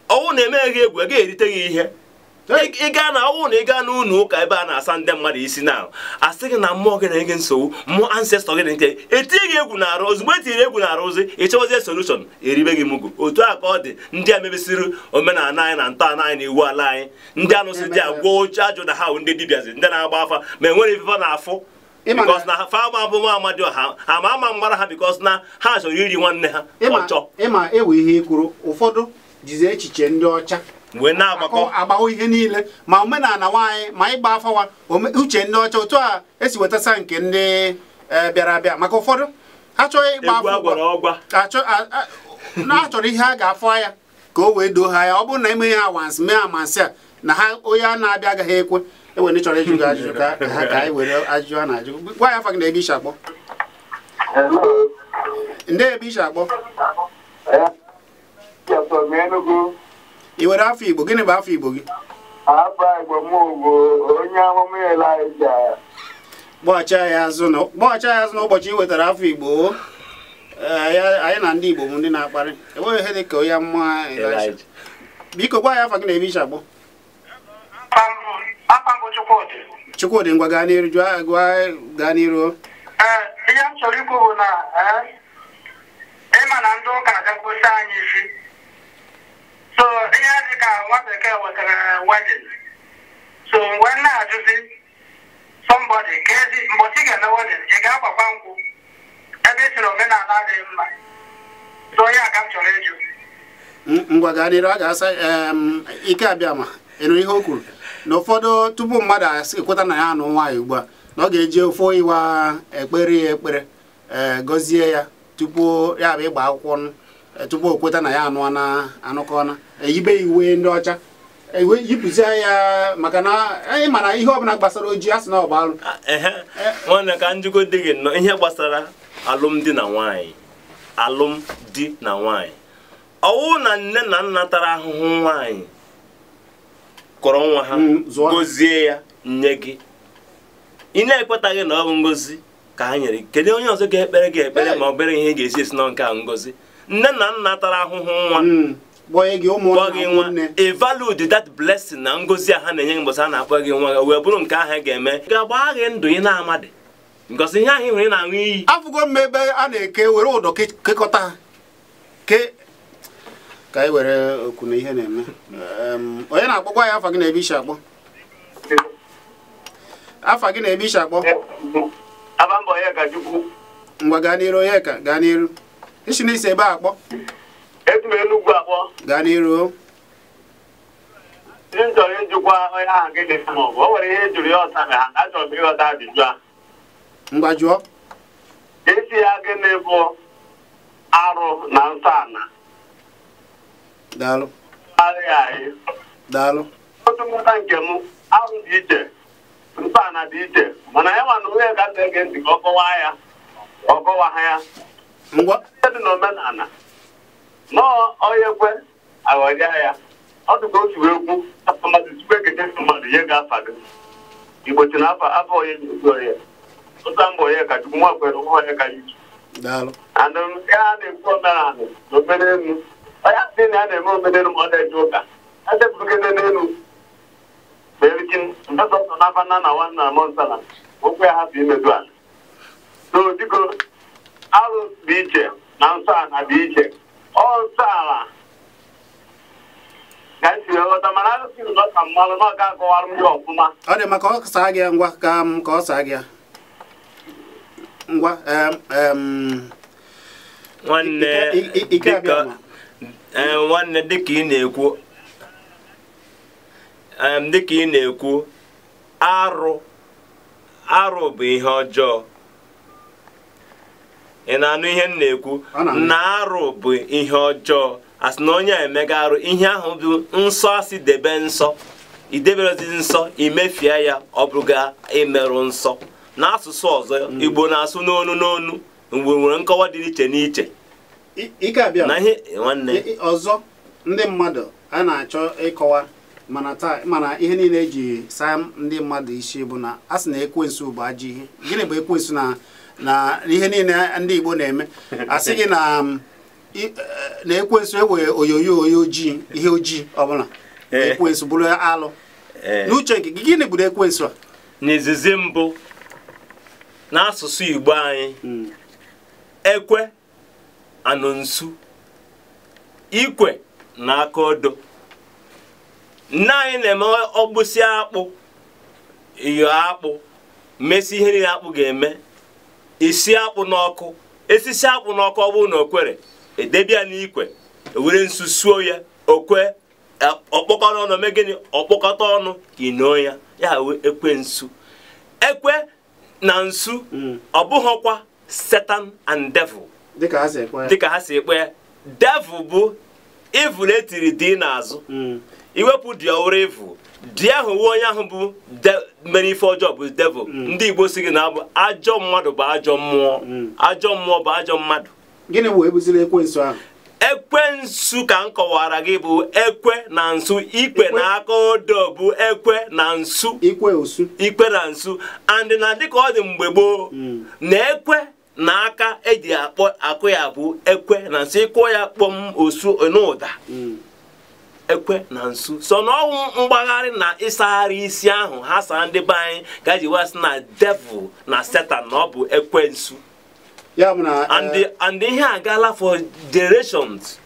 Ọnwụ na-eme gị egwu a ga-erite gị ihe. Ị gaa na ọnwụ na ị gaa n'ụlọ ụka ebe a na-asa ndị mmadụ isi na asị gị na mmụọ gị na-enye nsogbu, mmụọ ancestor gị na-nke etinye gị egwu n'arụ. Ozugbo etinyere egwu n'arụ ozi ịchọwazie solution eribe gị mugu. Otu a ka ọ dị ndị a mebisiri omenala anyị na ntọala anyị na iwu ala anyị. Ndị anụsị dị agwa oche ajụ na ha ndị dibịazi ndị na-agba afa ma enwere ife na-afụ because na fa ama bụ nwa amadi ọha ama ama mgbara ha because na ha chọrọ iri nwanne ha ọchọ. Ịma ewe ihe kwuru ụfọdụ jizi echiche ndị ọcha wee na-agbakọ agbawo ihe niile ma omenala nwaanyị ma ịgba afawa uche ndị ọcha otu a esi wetasa nke ndị bịara abịa maka ụfọdụ achọghị ịgba afa na achọrọ ihe a ga-afọ ya ka o wee doo ha ya. Ọ bụrụ na emeghị awansị mee amansi a na ha onye a na-abịa agaghị ekwe. Ewe ndị chọrọ ịjụ gị ajụjụ ka ha ka anyị were ajụjụ a na-ajụ. Gwa ya afa gị na ebe ishi akpọ. Ndị ebe ishi akpọ. Ị were afọ Igbo, gịnị bụ afọ Igbo gị? Afọ Igbo m bụ onye amụma Elijah. Gbọghachia ya azụ n'ụbọchị ị wetara afọ Igbo. Anyị na ndị Igbo bụ ndị na-akparị. Enweghị ihe dị ka onye amụma Elijah. Biko gwa ya afa gị na ebe ishi akpọ. Chukwudị, ngwa gaa n'iru, gaa n'iru. Ihe m chọrọ ikwu bụ na ịma na ndị ụka agakwụsị anyị isi. So ihe dị ka nwa bekee wetara wedding. So mgbe m na-ajụzi somebody ka ezi mbọchị ga-eme wedding ị ga-agbakwa nkwụ ebe ị sịrị omenala adịghị mma. So ya ka m chọrọ ịjụ. Ngwa gaa n'iru, a ga-asa ike abịa ma ị nụrụ ihe o kwuru na ụfọdụ tupu mmadụ ekweta na ya anụ nwaanyị ugbu a na ọ ga-eji ofe ịwa ekpere ya ekpere gọzie ya tupu ya bụ ịgba akwụkwọ tupu o kweta na ya anụọna anụkọna eyibe iwe ndị ọcha yipụzie ya maka na anyị mana ihe ọbụla gbasara ojii a sị na ọ bụ alụ. Nwanne ka njikọ dị gị nnọọ ihe gbasara alụmdi na nwaanyị. Alụmdi na nwaanyị ọwụ na nne na nna tara ahụhụ nwaanyị kọrọ nwa ha gozie ya nye gị ị na-ekwetaghị na ọ bụ ngozi ka ha nyere. Kedu onye ọzọ ga-ekpere gị ekpere ma ọ bere ihe ga-esi esi na nke a ngozi? Nne na nna tara ahụhụ nwa kpọọ gị nwa e valued that blessing na ngozi a ha na-enye gị mbọsị a na-akpọ gị nwa wee bụrụ nke ahụ ga-eme ga-agba gị ndụ ị na-amadị ngozi ihe ahụ ị na-aṅụ iyi. Afụgo m ebe a na-eke were ụdọ kekọta ha ka anyị were okwu na ihe na-eme. Onye na-akpọkwa ya afa gị na ebe ishi akpọ. Afa gị na ebe ishi akpọ. Ngwa gaa n'iru Onyeka, gaa n'iru. Isi n'isi ebe a akpọ. Gaa n'iru. Ndị chọrọ ịjụkwa onye ahụ gị dị mma ọ nwere ihe jụrụ ya ọsa ha na achọrọ m ịghọta ajụjụ a. Ngwa jụọ. Esi ya gịnị bụ arụ na nsọ ana? Daalụ. Daalụ. Otu mmụta nke m arụ dị iche nsọ ana dị iche mana ya nwa na onye ka na-ege ntị ka ọ kọwaa ya ọ kọwa ha ya. Ngwa dị n'omenala nọọ onye kwe aghọrịa ya ọ dịka otu wee kwu mmadụ tupu ekete mmadụ ihe ga-afa gị Igbo si na afọ onye na-ekwu onye ụta mbọ onye ka Chukwu nwa kwere nwa onye ka Chukwu. Daalụ. And ya na-ekwu omenala na omenelu onye asị na ya na-eme omenelu ma ọ na-eje ụka ya sepụrụkene n'elu ma erichi ndọsọsọ n'afa nna na nwanna na mmụọ nsọ na okwu ya hapụ imedu ala. So biko arụ dị iche na nsọ ala dị iche. Ọ nsọ ala ka esi ghọta mana arụsị ụlọ ka mmalụ na ọ ga-akọwara m ya ọfụma. Ọ dị maka ọ saa gị ngwa ka m ka ọ saa gị ya. Ngwa nwanne nwanne dịka ị na-ekwu dịka ị na-ekwu arụ bụ ihe ọjọọ. Ị na-anụ ihe m na-ekwu na arụ bụ ihe ọjọọ. Asị na onye a emega arụ, ihe ahụ bụ nsọ, asị debe nsọ, ideberezi nsọ, imefie ya, ọ bụrụga imerụ nsọ. N'asụsụ ọzọ Igbo na-asụ n'onu n'onu mgbe nwere nkọwa dị iche n'iche. Ike abịa na ihe nwanne ọzọ ndị mmadụ a na-achọ ịkọwa, mana taa mana ihe niile eji saa ndị mmadụ isi bụ na a sị na ekwensu bụ ajọ ihe. Gịnị bụ ekwensu na ihe niile ndị Igbo na-eme? A sị gị na ekwensu ewe oyoyo oyo ojii, ihe ojii ọbụla ekwensu bụrụ alụ. N'uche nke gị, gịnị bụ ekwensu a? N'izizi mbụ n'asụsụ Igbo anyị, ekwe anụ nsu, ikwe na aka odo. Nne anyị na-eme ọgbụsị akpụ, iyo akpụ, mesi ihe niile akpụ ga-eme, isi akpụ n'ọkụ, esisi akpụ n'ọkụ, ọ bụrụ na okwere edebe ya n'ikwe, ewere nsu suo ya, okwe ọkpọkọrọ ọnụ, mee gịnị, ọkpọkọta ọnụ, inoo ya, ya wee ekwe nsu. Ekwe na nsu ọ bụghọkwa Satan and devil dịka ha si ekwe ya. Dịka ha si ekpe ya. Devil bụ evil etiri dị n'azụ, iwepụ dị ọwụrụ evil dị ahụ, nwe onye ahụ bụ mere ife ọjọọ bụ devil. Ndị Igbo si gị na abụ ajọ mmadụ bụ ajọ mmụọ, ajọ mmụọ bụ ajọ mmadụ. Gịnị bụ ebuziri ekwensu ahụ? Ekwensu ka m kọwara gị bụ ekwe na nsu, ikwe na aka odo bụ ekwe na nsu, ikwe osu, ikwe na nsu. And na dịka ọ dị mgbe gboo, na ekwe na aka eji akpọ akụ ya bụ ekwe na nsu, ịkụọ ya kpọm osu n'ụda, ekwe na nsu. So na ọnwụ mgbagharị na ịsagharị isi ahụ ha saa ndị be anyị ka ji wee sị na devil na Satan na ọ bụ ekwensu. Ya bụ na And ihe agaala for generations,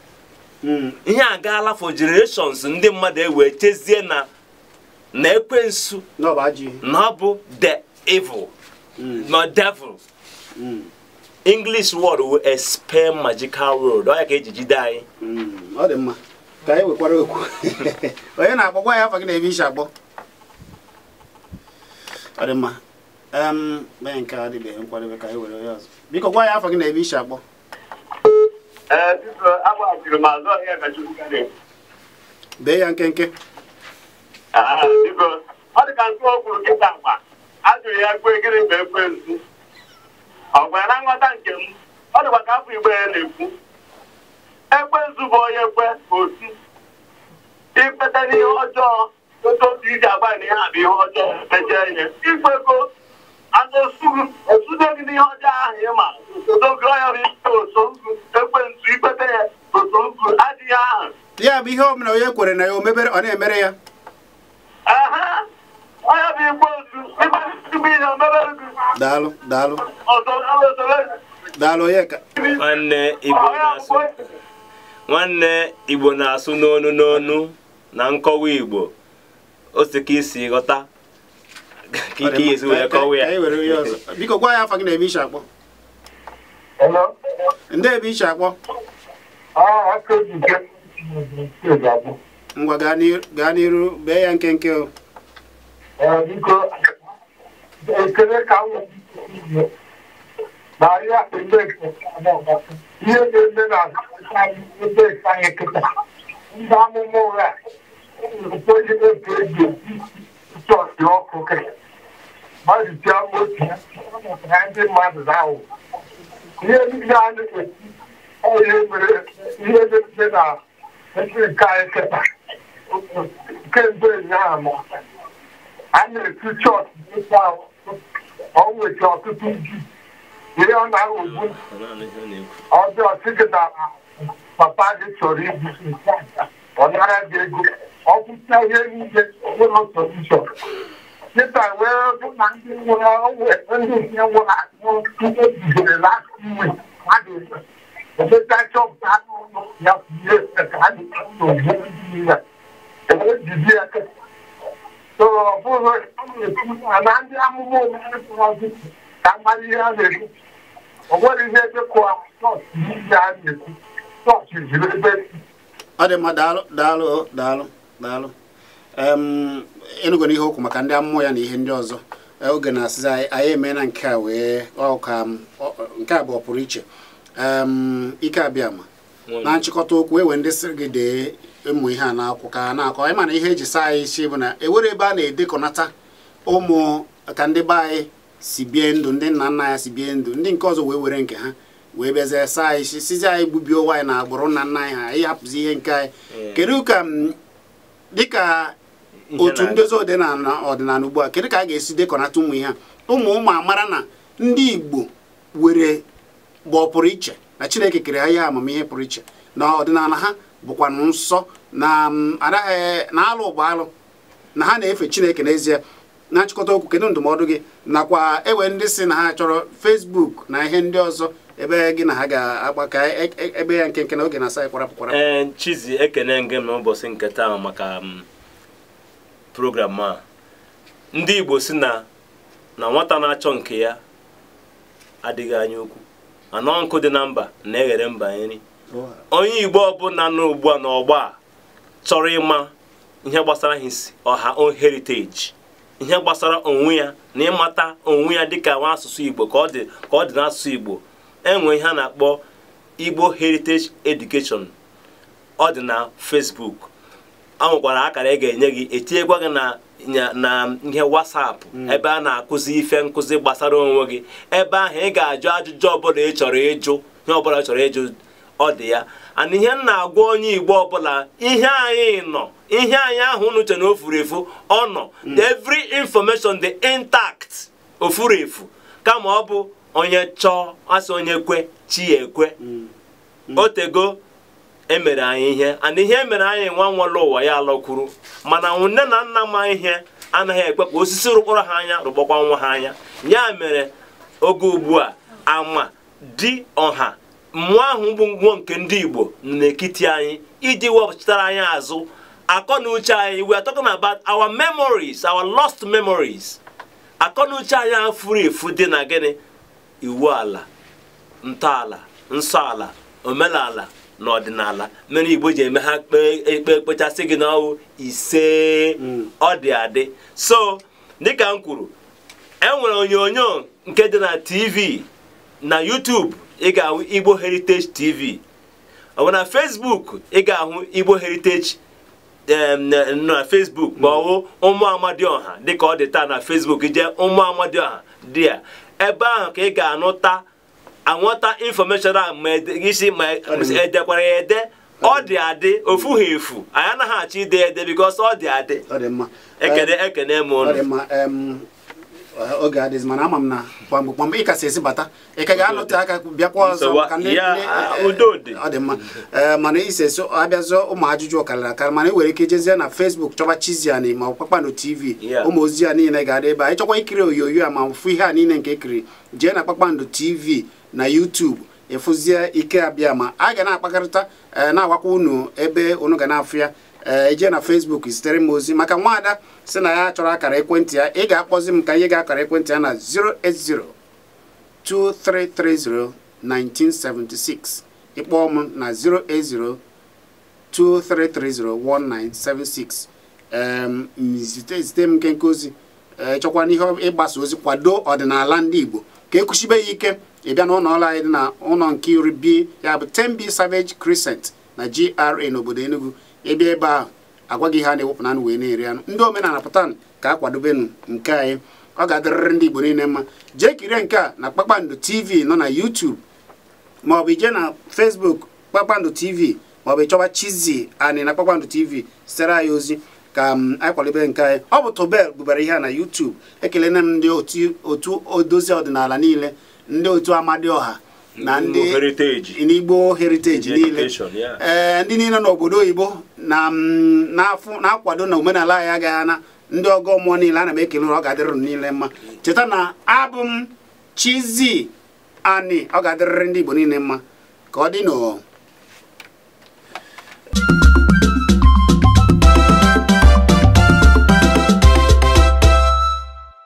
ihe agaala for generations, ndị mmadụ ewee chezie na na ekwensu na ọ bụ ajọ ihe, na ọ bụ the evil, na devil. English word wụ a spell, magical word, ọ ya ka eji jide anyị. Ọ dị mma ka anyị wekwara okwu onye na-akpọ, gwa ya afa gị na ebe isi akpọ. Ọ dị mma, mee nke a adịbeghị nkwadebe, ka anyị were onye ọzọ. Biko gwa ya afa gị na ebe isi akpọ. Ee, biko, agbaghachiri m azụ ọhịa ka Chukwu karịa. Bee ya nkenke. Biko, ọ dị ka nke o kwuru kịta akpa a jụrụ ya kwe gịnị bụ ekwensu, ọ gwara na nghọta nke m, ọ dịkwa ka afọ Igbo ya na-ekwu, ekwensu bụ onye kwe osu ikweta n'ihe ọjọọ, otu otu iji agba na ihe a bụ ihe ọjọọ, mechie ihe ikwego anụ osude gị n'ihe ọjọọ ahụ, ịma odogo ya bụ ikpe oso nzu, ekwensu ikweta ya oso nzu adịghị ahụ. Ya bụ ihe ọ bụla onye kwere na ya o mebere, ọ na-emere ya. Aha, onye bụ ikpe osu ikpe ihe omebere gị. Daalụ, daalụ. Ọzọ ọzọ. Daalụ onye ka. Nwanne Igbo na-asụ, nwanne Igbo na-asụ n'onu n'onu na nkọwa Igbo, o si ka isi ghọta ka ike esi wee kọwa Ka ya. anyị were onye ọzọ. Biko gwa ya afa gị na ebe isi akpọ. Hello? Ndị ebe isi akpọ. Ah, aka ejike abụ. Ngwa, gaa n'iru, bee ya nkenke o. Ee, biko, ekele ka m nwere na ahịa eme nke ihe na-eme na ebe nke anyị kịta, ndị amụma ụgha ụfọdụ ebe eji chọọchị ọkụ kịta mmadụ ji otu ha, ndị mmadụ na-ahụ ihe niile a na-ekwu, ọ ihe mere ihe na-eme na ebe nke anyị kịta kemgbe ụnyaahụ, ma a na-etu chọọchị dịka ọ nweta ọtụtụ ji ihe ọ na-aghọgbu ọjọọ, sị gị na papa gị chọrọ ibu nke a, ọ nara gị ego, ọ gwụcha ihe niile, nwere solution kịta wee bụ na ndị nwụrụ ọnwụ, ndị nke nwụrụ anwụ, ndị ejidere last week, mmadụ emecha chọpụta n'ụlọ ya ihe ka a na-egbu ndị ya ejide ya kịta. So ọ bụrụ na ndị amụma omume ka mara ihe a na-ekwu, ọ nwere ihe dịkwa chọọchị niile a na-ekwu, chọọchị jiri ebe. Ọ dị mma, daalụ, daalụ, daalụ, daalụ. Ịnụgo n'ihe okwu maka ndị amụma ya na ihe ndị ọzọ. Oge na-asịzi anyị, anyị emeela nke a wee ọ ka nke a bụ ọpụrụ iche. Ike abịa ma Na nchịkọta okwu, ewe ndị sịrị gị dee ịmụ ihe a na-akwụ ka a na-akọ, ịma na ihe eji saa anyị isi bụ na ewere ebe a na-edekọnata ụmụ ka ndị be anyị si bie ndụ, ndị nna nna ya si bie ndụ, ndị nke ọzọ wee were nke ha wee bịazie saa anyị isi, sizi anyị gbubie ụwa anyị na agbụrụ nna nna anyị ha, anyị hapụzi ihe nke anyị. Kedu ka dịka otu ndozi ọdịnala ugbu a, kedu ka a ga-esi dekọnata ụmụ ihe a, ụmụ ụmụ amara na ndị Igbo were gbọ pụrụ iche, na Chineke kere ha ihe amamihe pụrụ iche, na ọdịnala ha bụkwanụ nsọ, na anaghị na alụ bụ alụ, na ha na-efe Chineke n'ezie. Na nchịkọta okwu, kedu ndụmọdụ gị nakwa ewe ndị si na ha chọrọ Facebook na ihe ndị ọzọ ebe gị na ha ga-agba ka ebe ya nkenke na oge na-asa anyị kwarapụ kwarapụ? Ee, Chizzy, ekene gị n'ụbọchị nke taa maka program a. Ndị Igbo si na nwata na-achọ nke ya adịghị anya ukwu, anọ nkụ dị na mba na-eghere mba nri. Onye Igbo ọbụla nọ ugbu a n'ọgbọ a chọrọ ịma ihe gbasara his ọha own heritage, ihe gbasara onwe ya na ịmata onwe ya dịka nwa asụsụ Igbo ka ọ dị n'asụsụ Igbo, enwe ihe a na-akpọ Igbo Heritage Education. Ọ dị na Facebook. A nwekwara akara ị ga-enye gị, etinyekwa gị na ihe WhatsApp ebe a na-akụzi ife nkụzi gbasara onwe gị. Ebe ahụ ị ga-ajụ ajụjụ ọbụla ị chọrọ ịjụ, ihe ọbụla ị chọrọ ịjụ ọ dị ya. And ihe m na-agwa onye Igbo ọbụla, ihe anyị nọ, ihe anyị ahụ unu che na o furu efu, ọ nọ. Every information dị intact, o furu efu, kama ọ bụ onye chọọ, asị onye kwe chi ya ekwe. Otego emere anyị ihe, and ihe emere anyị nwa nwere ụwa ya alọkwuru, mana nne na nna ma ihe anaghị ekwe ka osisi rụkpọrọ ha anya rụkpọkwa nwa ha anya. Ya mere oge ugbu a, ama dị ọha mmụọ ahụ bụ mmụọ nke ndị Igbo n'ekiti anyị iji wepụtara anyị azụ akọ na uche anyị. We are talking about our memories, our lost memories. Akọ na uche anyị ahụ furu efu dị na gịnị? Iwu ala, ntọala, nsọ ala, omenala na ọdịnala mere Igbo ji eme ha ekpe ekpechasị gị n'ọwụ ise, ọ dị adị. So dịka m kwuru, enwere onyonyo nke dị na TV na YouTube, ị ga-ahụ Igbo Heritage TV. Ọ bụ na Facebook ị ga-ahụ Igbo Heritage na Facebook, ma ọ bụ Ụmụ Amadioha dịka ọ dị taa na Facebook, ije Ụmụ Amadioha dị ya ebe ahụ ka ị ga-anụta anwata information a, ma isi ma edekwara ya ede, ọ dị adị, ofu ha efu. Anyị anaghị achọ ide ede because ọ dị adị. Ekene m ụnụ. Oge adịghị, mana ama m na kpamgbe kpamgbe ị kasị esi bata, ị ka ga-anọte aka bịakwa ọzọ maka ndị ọ dị mma. Mana isi esi abịazọ ụmụ ajụjụ karịrị akarị, mana ị nwere ike ijezie na Facebook chọba Chizzy Ani ma ọ Kpakpando TV, ụmụ ozi ya niile ga-adị ebe a. Ịchọkwa ikiri onyonyo a ma fụ ihe a niile nke ekiri, jee na Kpakpando TV na YouTube, ịfụzie ike abịa ma a ga na-akpakọrịta, na-agwakwa unu ebe unu ga na-afụ ya. Ije na Facebook zitere m ozi maka nwaada si na ya chọrọ akara ekwentị ya, ị ga-akpọzi m ka ihe ga-akara ekwentị ya na 08023301976. Ịkpọọ m na 08023301976. Zite m nkenke ozi, chọkwa n'ihe ịgbasa ozi kwado ọdịnala ndị Igbo ka ekwuchibe ya ike. Ị bịa n'ụlọ ọrụ anyị dị na ụlọ nke iri B, ya bụ 10B Savage Crescent na GRA n'obodo Enugu. Ebe ebe ahụ agwa gị ihe a na-ewepụ na anụ wee na-eri anụ. Ndị omenala pụta ka akwadobenu nke anyị, ọ ga-adịrịrị ndị Igbo niile mma. Jee kirie nke a na Kpakpando TV nọ na YouTube, ma ọ bụ ije na Facebook Kpakpando TV, ma ọ bụ ịchọba Chizzy Ani na Kpakpando TV, sitere anyị ozi ka anyị kwalebe nke anyị. Ọ bụ Tobel bubara ihe a na YouTube. Ekelena m ndị otu odozi ọdịnala niile, ndị otu Amadioha na ndị Igbo Heritage niile, ee ndị niile n'obodo oyibo na na-akwado na omenala anyị agaghị ana, ndị ọgọ mmụọ niile, ana m ekele ọ ga-adịrị niile mma. Cheta na abụ m Chizzy Ani, ọ ga-adịrịrị ndị Igbo niile mma. Ka ọ dị n'o.